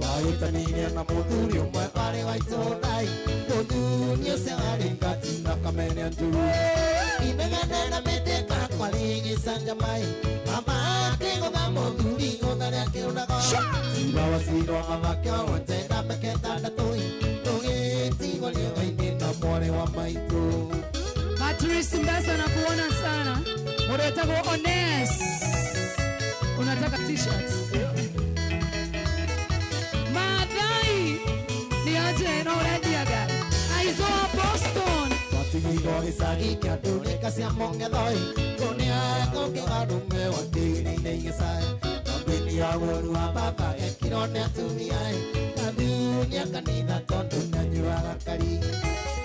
Wahĩtanirie na mũthuri ũmwe warĩ wa itũũra Mũthuri ũcio arĩ ngati na kamene njũru Inegene na mĩtĩka kwarĩ gĩcanjama-ĩ Mama akĩgũtha mũthuri igũtha rĩa kĩũrago Cira wa cirwa mama kĩogonje na mĩaka ĩtandatũ-ĩ Tũgĩtigwo riũa-inĩ na mwarĩ wa maitũ Patrice Mbesa nakuona sana. Unataka Ones. Unataka t-shirt. Madai ni aje na urendiaga. Aizoa Boston. Twatigirwo gĩcagi kĩa ndũrĩka cia mũng'ethoi Kũnĩa gũkĩgarume watĩri-inĩ gĩcaĩ Kambĩni ya ũru wa baba ekirwo nĩ atumia-ĩ Kathunia kanitha tondũ nĩanyuaga kari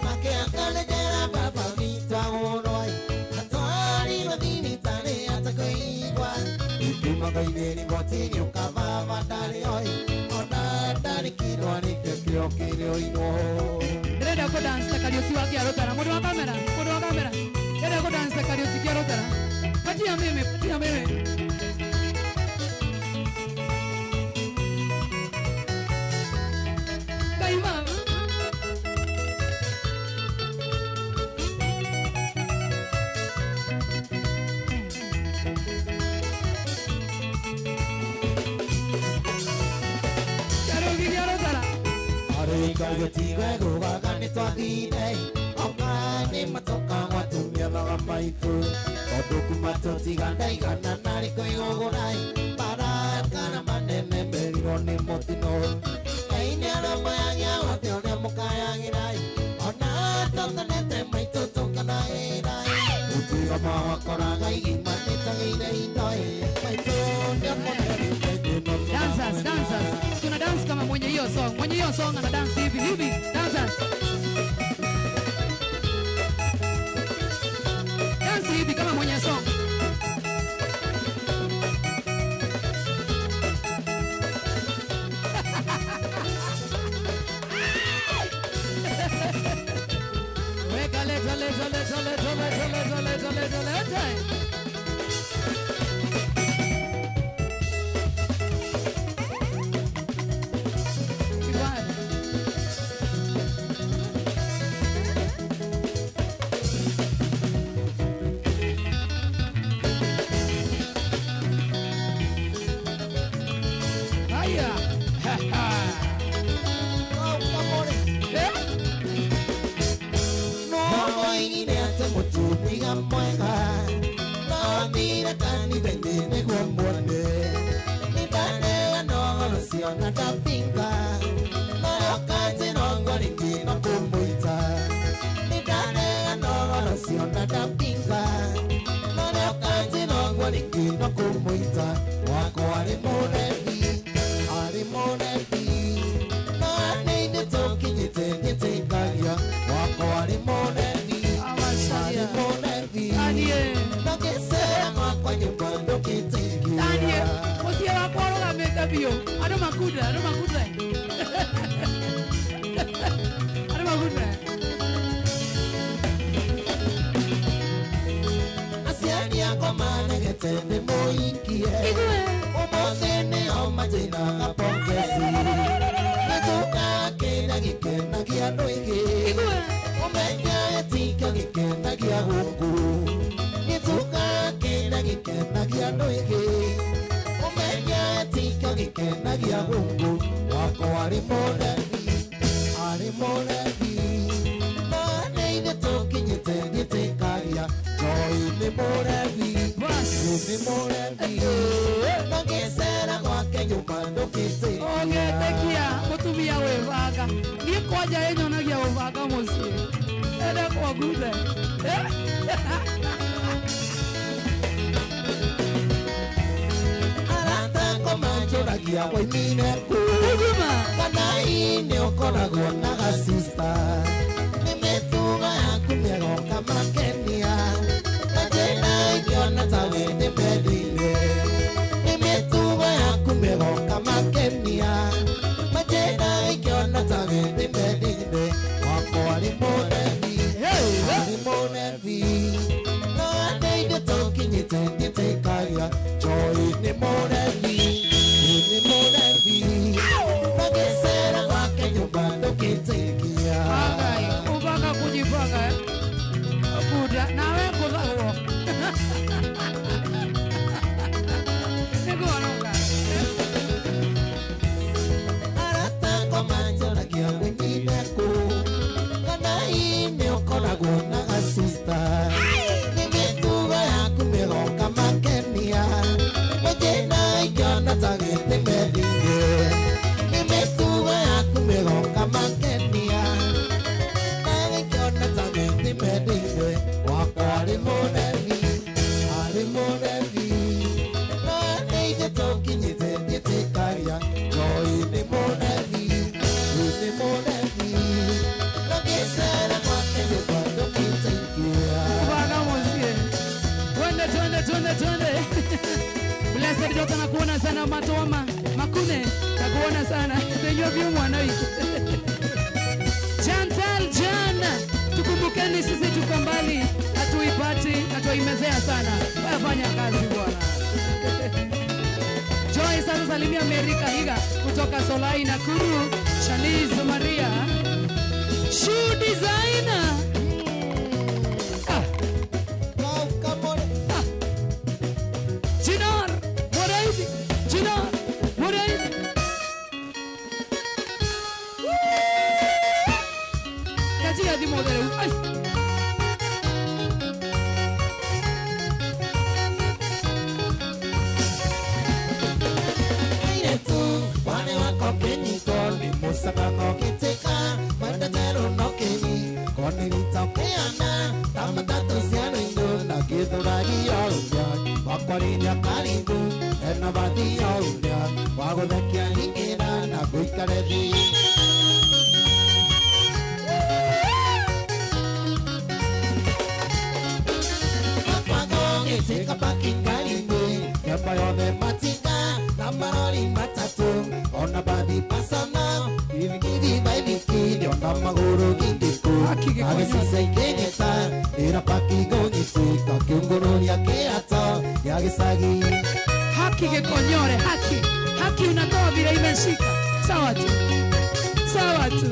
Makĩakanjera baba witũ agũrwo-ĩ Atwarirwo thibitarĩ atekũigua Gĩkĩmagainĩ riboti gĩũka baba ndarĩ oi Ona ndarĩ kĩrwa rĩkĩo kĩo kĩrĩoirwo Ndĩrenda kũ dance ta Kariuki wa Kĩarũtara. Mũndũ wa kamera, mũndũ wa kamera. Ndĩrenda kũ dance ta Kariuki Kĩarũtara. Patia mimi, patia mimi. Ngai mama. Kariuki Kĩarũtara. Arĩkaigĩtigwe gũgaga nĩ twathire Onga nĩ matoka gwatumia thaga maitũ Tondũ kuma tũtiga ndaigana narĩ kwĩgũgũra-ĩ Marakara manene merirwo nĩ mũtino Ngai nĩarũmbũyagia wothe ũrĩa mũkayagĩra-ĩ Ona tũthanĩte maitũ tũkenagĩra-ĩ Ũtiga mawakoraga igima nĩtagĩire indo-ĩ Maitũ nĩakonerire thĩna Dancers, dancers. Tuna dance kama mwenye hiyo song. Mwenye hiyo song ana dance hivi hivi. Dancers. Dance hivi kama mwenye song. Weka leta leta leta leta leta leta leta leta leta. Haya. No moigire atĩ mũtumia mwega No thire kanitha-inĩ nĩguo muone Nĩndanega nohoro ũcio na ndapinga Nayo kanjĩra ũguo rĩngĩ no kũmũita Nĩndanega nohoro ũcio na ndapinga Nayo kanjĩra ũguo rĩngĩ no kũmũita Wakwa arĩ mũrebi, arĩ mũrebi No nĩ tũkinyĩte ngĩtĩkagia Wakwa arĩ mũrebi, arĩ mũrebi Daniel. Ndũgĩcera gwakwa nyũmba ndũkĩtĩkia Daniel, mũciĩ wakwa ũrũgamĩte biũ. Andũ makunda, andũ makunda. Andũ makunda. Aciari akwa manegete ndĩmũikie Igue. Ũmũthĩ nĩo manjĩraga pongezi Gĩtũka kĩrĩa gĩkenagia andũ aingĩ Igue. Ũmenya gĩtikĩo gĩkenagia gũkũ Gĩtũka kĩrĩa gĩkenagia andũ aingĩ Ũmenya gĩtikĩo gĩkenagia gũkũ Wakwa arĩ mũrebi, arĩ mũrebi Nĩ mũrebi Nogĩcera gwake nyũmba ndũkĩtĩkia Ũngĩtĩkia mũtumia wĩbanga niĩ kwanja ĩnyonagia ũbanga mũciĩ enda kwanguthe Arata komanjũragia woimire kũ Kana inĩ ũkoragwo na gasista Nĩ mĩtugo yaku mĩega ũkamakenia Na njĩra ingĩona ta wĩ ndĩmendire Nĩ mĩtugo yaku mĩega ũkamakenia Na njĩra ingĩona ta wĩ ndĩmendire Wakwa arĩ mũrebi arĩ mũrebi No andeithie tũkinyĩte ndĩtĩkagia Joy nĩ mũrebi nĩ mũrebi Nagĩcera gwake nyũmba ndũkĩtĩkia Pangai, upanga kujipanga buda nawe kuthagwo nĩguonoka Arata komanjũragia woimire kũ Kana inĩ ũkoragwo na gasista Nĩ mĩtugo yaku mĩega ũkamakenia Mũthĩna ingĩona ta gĩtĩmethire Nĩ mĩtugo yaku mĩega ũkamakenia Na ingĩona ta gĩtĩmethire Wakwa arĩ mũrebi arĩ mũrebi No nĩ tũkinyĩte ndĩtĩkagia Joy nĩ mũrebi nĩ mũrebi Nogĩcera gwake nyũmba ndũkĩtĩkia Banga mũciĩ twende twende twende twende Blessed Dota nakuona sana Matoma Makune nakuona sana Ndenywa vyu mwana wiki Chantal Jan tukumbukeni sisi tuko mbali hatuipati na tuimezea sana wafanya kazi bwana Joy sasa salimia Amerika Higa kutoka Solai Nakuru Shanice Maria Shoe designer Jinar Moraidi Jinar Moraidi Katika thimũ thereu ai Airĩtu wane wakwa kĩnyito nĩ mũcang'ang'o gĩtĩka mwendeterwo no kĩni konĩrita ũkĩana ta matatũ ciana-inĩ na gĩthũragia ũrĩa wakwarĩria karibu ena bathia ũrĩa wa gũthekia ingĩra na ngũikare thĩ Gĩtĩka pakingari-inĩ kemba yothe matinga na marori matatũ ona bathi pasana kithi baithikiri ona magũrũ gingĩkũ agĩcica ikĩnyita ĩra pakingũnyitĩka kĩũngũrũria kĩato gĩa gĩcagi Haki Gĩkonyore haki haki unatoa vile imeshika sawa tu sawa tu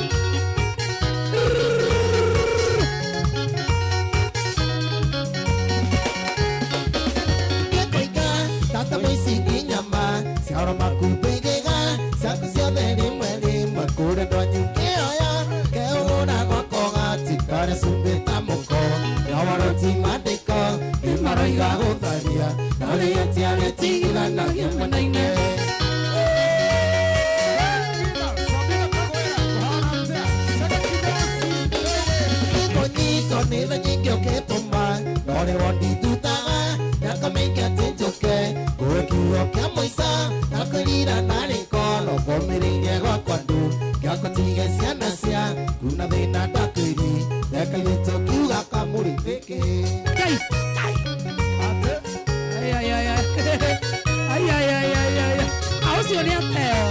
Tata mũici nyama ciaro makumbĩgĩga ciaku ciothe rĩmwe rĩmwe kũrĩ ndwanyu kĩoya keũrũra gwako gatikare cumbĩ ta mũko yawaroti mandĩko nĩmaroiga gũtharia na rĩetia rĩtigithanagia mwena-inĩ Nĩngũnyitwo nĩ tha nyingĩ ũkĩtũma no rĩo ndithutaga mĩaka mĩingĩ atĩ njũke ngũe kiugo kĩa mũico na kwĩrira narĩ ngoro ngũmĩrĩirie gwakwa ndũ gĩakũtige ciana ciaku na thĩna ndakwĩri reka itũ kiuga kamũrĩ nĩkĩ Kai ai ai ai ai ai ai ai ai ũcio nĩ ateo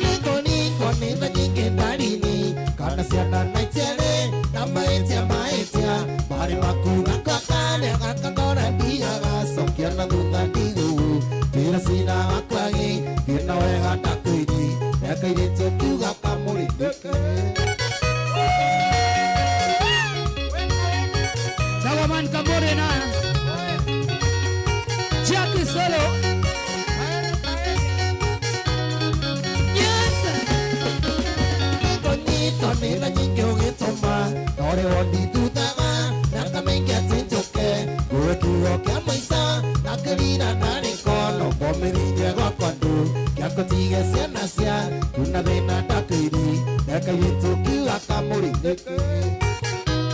Nĩngũringwo nĩ tha nyingĩ ndarini kana ciana na icere na mahĩtia mahĩtia marĩ makuga kwakane gakakora ndiaga cokia na thutha ndigũu ndĩra cira wakwagi thĩna wega ndakwĩri reka irĩtũ kiuga kamũrĩ nĩkĩ Chawaman Kambore na Jackie Solo Yes Nĩngũnyitwo nĩ tha nyingĩ ũgĩtũma Nore wondi thutha na kamengia tinjoke Gwe kiugo kia maica na kirira narĩ kono Ngomĩrithia gwakwa ndũ gĩakũtige ciana cia Kuna thĩna ndakĩiri Reka kairĩtu kiuga kamũrĩ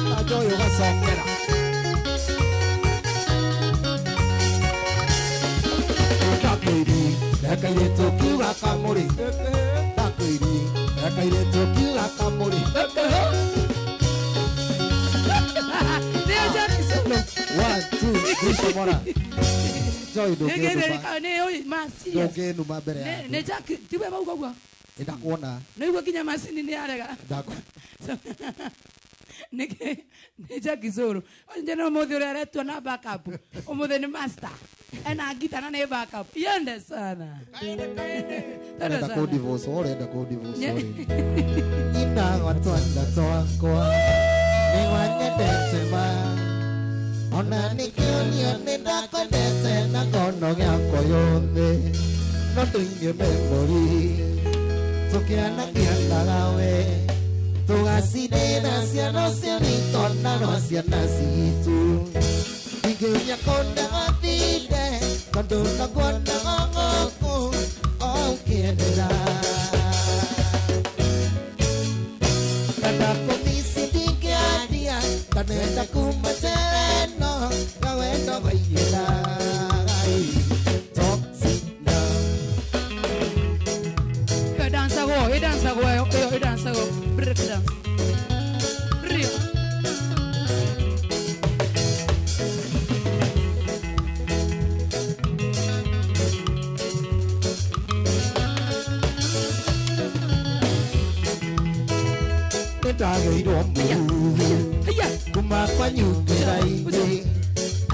Tajo ũyũ gacokera Ndakĩiri Reka kiuga kamũrĩ Ndakĩiri Reka kiuga kamũrĩ 1 2 3 comora Joy ndũngĩnuma mbere ya nĩ Jack tiwe bauga ũguo ndakuona nĩguo nginya macini nĩ arega nĩ Jack Zoro njena ũmũthĩ ũrĩa aretua na backup ũmũthĩ nĩ master ena ngita na nĩ backup yende sana ũrenda kũ divorce ũrenda kũ divorce nyina wa twana twakwa nĩ wanyendete ma ona nĩkĩonio nĩ ndakwendete na ngono gĩakwa yothe no ndũinie memory tũkĩanakianaga we tũgacinĩra ciana ũcio nĩtona rwa ciana citũ ingĩũria kũnda gathinde tondũ ndakuonaga gũkũ o ũkĩendera ndakũmici ndingĩaria ndanenda kuma tereno ngawendo waiyĩra Toxic love Idansago break dance break Nĩndagĩirwo mũhuhu kuma kwanyu njĩra-inĩ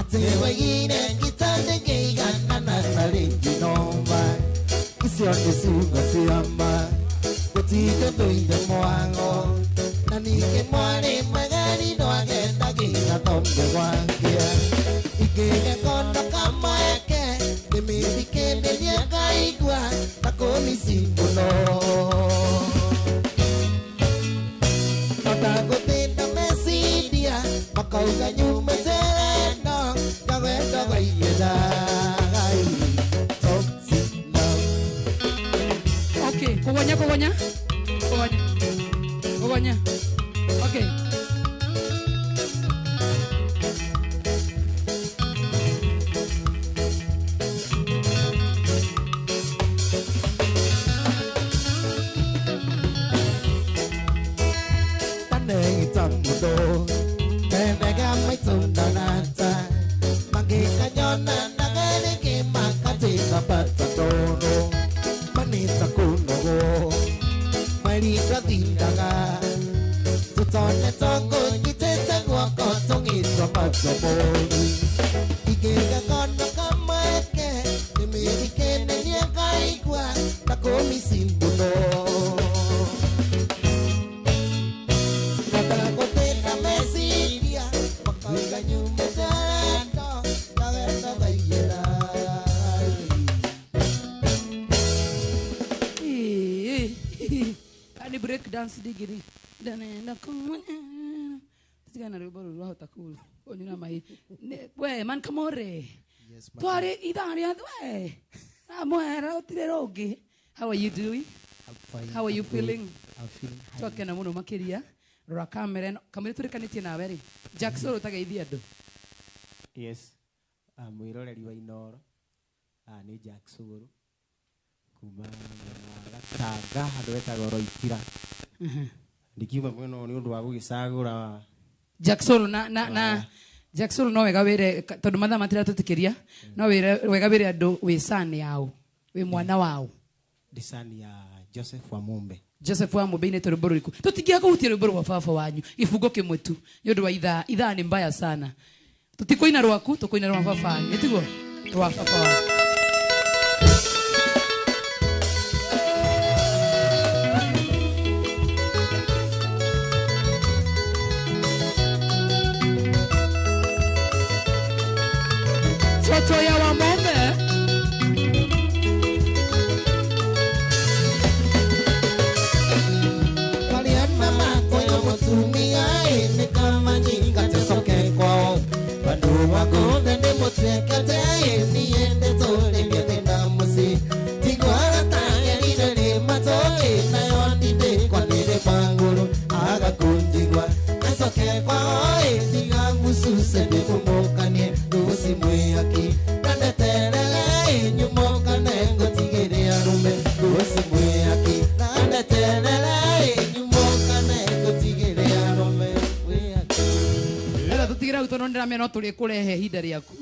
atĩ waigire ngita ndĩngĩigana na tarĩngĩ noma icio nĩ ciugo cia ma gũtirĩ thũire mwago na ningĩ mwarĩ mwegeri ndwagendagĩra thombe gwakĩa ingĩge kondo kamweke ndĩmĩthikĩrĩrie ngaigua ta kũmici mũno ndagũthinda meciria makauga nyume tereno ngawendo waiyĩra Toxic love. Okay, kugonya. Okay. Tamudo tenega maitundanata magikanyona nagereke makatika patatono manita kunogo marinda tutone tongo nyitete gwako tongitwa matomori igega kono kamweke nimĩthikĩrĩrie ngaigua ta kũmici mũno Ani break dance digiri ndanaenda kumwona tigana rwimbo rũrũ rwahota kũnyura mai we man kamore Yes, madam. Twari ithaa rĩa we amwera gũtirĩ rũngĩ. How are you doing? I'm fine. How are you feeling? I'm feeling high. Twakena mũno makĩria rora kamera ĩno kamũira tũrĩkanĩtie nawe rĩ Jack Solo ũtageithia andũ. Yes, mwĩroreri wa Inooro nĩ Jack Solo kuma mwena wa Gatanga handũ hetagwo Roitira. Ndikiuma mwena ũyũ nĩ ũndũ wa gũgĩcagũra Jack Solo na Jack Solo no wega wĩre tondũ mathaa matiratũtĩkĩria no wĩre wega wĩre andũ wĩ son yao wĩ mwana wao ndicani ya Joseph Wamumbe. Joseph Wamumbe inĩtwo rwĩmbo rũrĩkũ tũtingĩaga kũhutia rwĩmbo rwa baba wanyu gĩbungo kĩmwe tu nĩ ũndũ wa ithaa ithaa nĩ mbaya sana tũtikũina rwaku tũkũina rwa baba wanyu nĩtiguo rwa baba wanyu. Toto ya Wamumbe. Mariana makoyo mutumia ene Tũtigĩre hau tondũ nĩndĩramenya no tũrĩkũrehe ihinda rĩaku.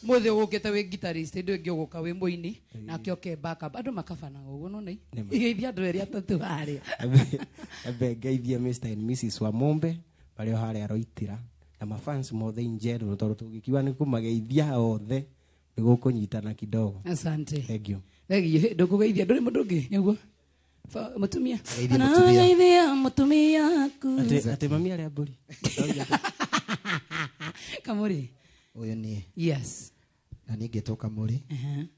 Mũthĩ ũgũkĩte wĩ guitarist, hĩndĩ ĩngĩ ũgũka wĩ mũini, nake oke backup. Andũ makabanaga ũguo no nĩ. Igeithia andũ erĩ atatũ harĩa. Ambe ngeithie Mr and Mrs Wamombe marĩ o harĩa Roitira na mafans mothe in general tondũ tũngĩkiuga nĩ kũmageithia othe nĩ gũkũnyitana kidogo. Asante. Thank you. Thengiũ. Ndũkũgeithia ndũrĩ mũndũ ũngĩ nĩguo? Mũtumia. Geithia mũtumia. Anageithia mũtumia aku. Atĩ mami arĩa mbũri. Kamũrĩ. Ũyũ niĩ. Yes. Na niĩ ngĩtwo Kamũrĩ.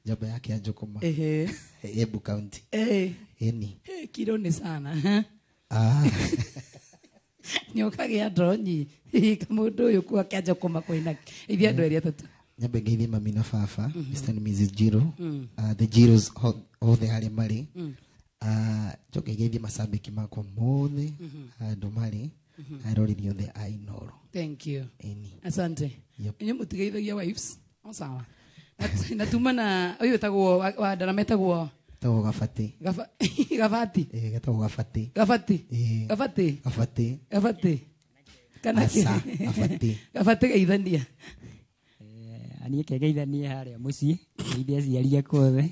Njamba yake ya Njũkũma. Ehe. Embu County. Eh. Ĩni. Kiro nĩ sana. Ah. Nĩũkagĩa ndonyi. Kamũndũ ũyũ kwa kĩa Njũkũma kwĩna. Ithuĩ andũ erĩ atatũ. Nyambe ngeithie mami na baba, Mr and Mrs Jiro. The Jiros othe harĩa marĩ. Njoke ngeithie macambĩki makwa mothe handũ marĩ, aroreri othe a Inooro. Thank you. Ĩni. Asante. Yep. Inyuĩ mũtigeithagia wives. O sawa. Na tuma na ũyũ wĩtagwo wa ndarama etagwo Getagwo Gabati. Gabati. Ĩĩ, getagwo Gabati. Gabati. Ĩĩ. Gabati. Gabati. Gabati. Kana Aca, Gabati. Gabati geithania. Niĩ kegeithanie harĩa mũciĩ, ngeithie aciari akwa othe.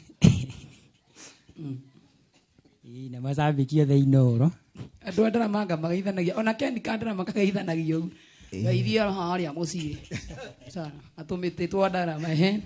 Ĩĩ, na macambĩki othe Inooro. Andũ a ndarama anga mageithanagia ona Ken ka ndarama kageithanagia ũguo. Geithia harĩa mũciĩ. Sawa. Atũmĩtĩ twa ndarama, ehe.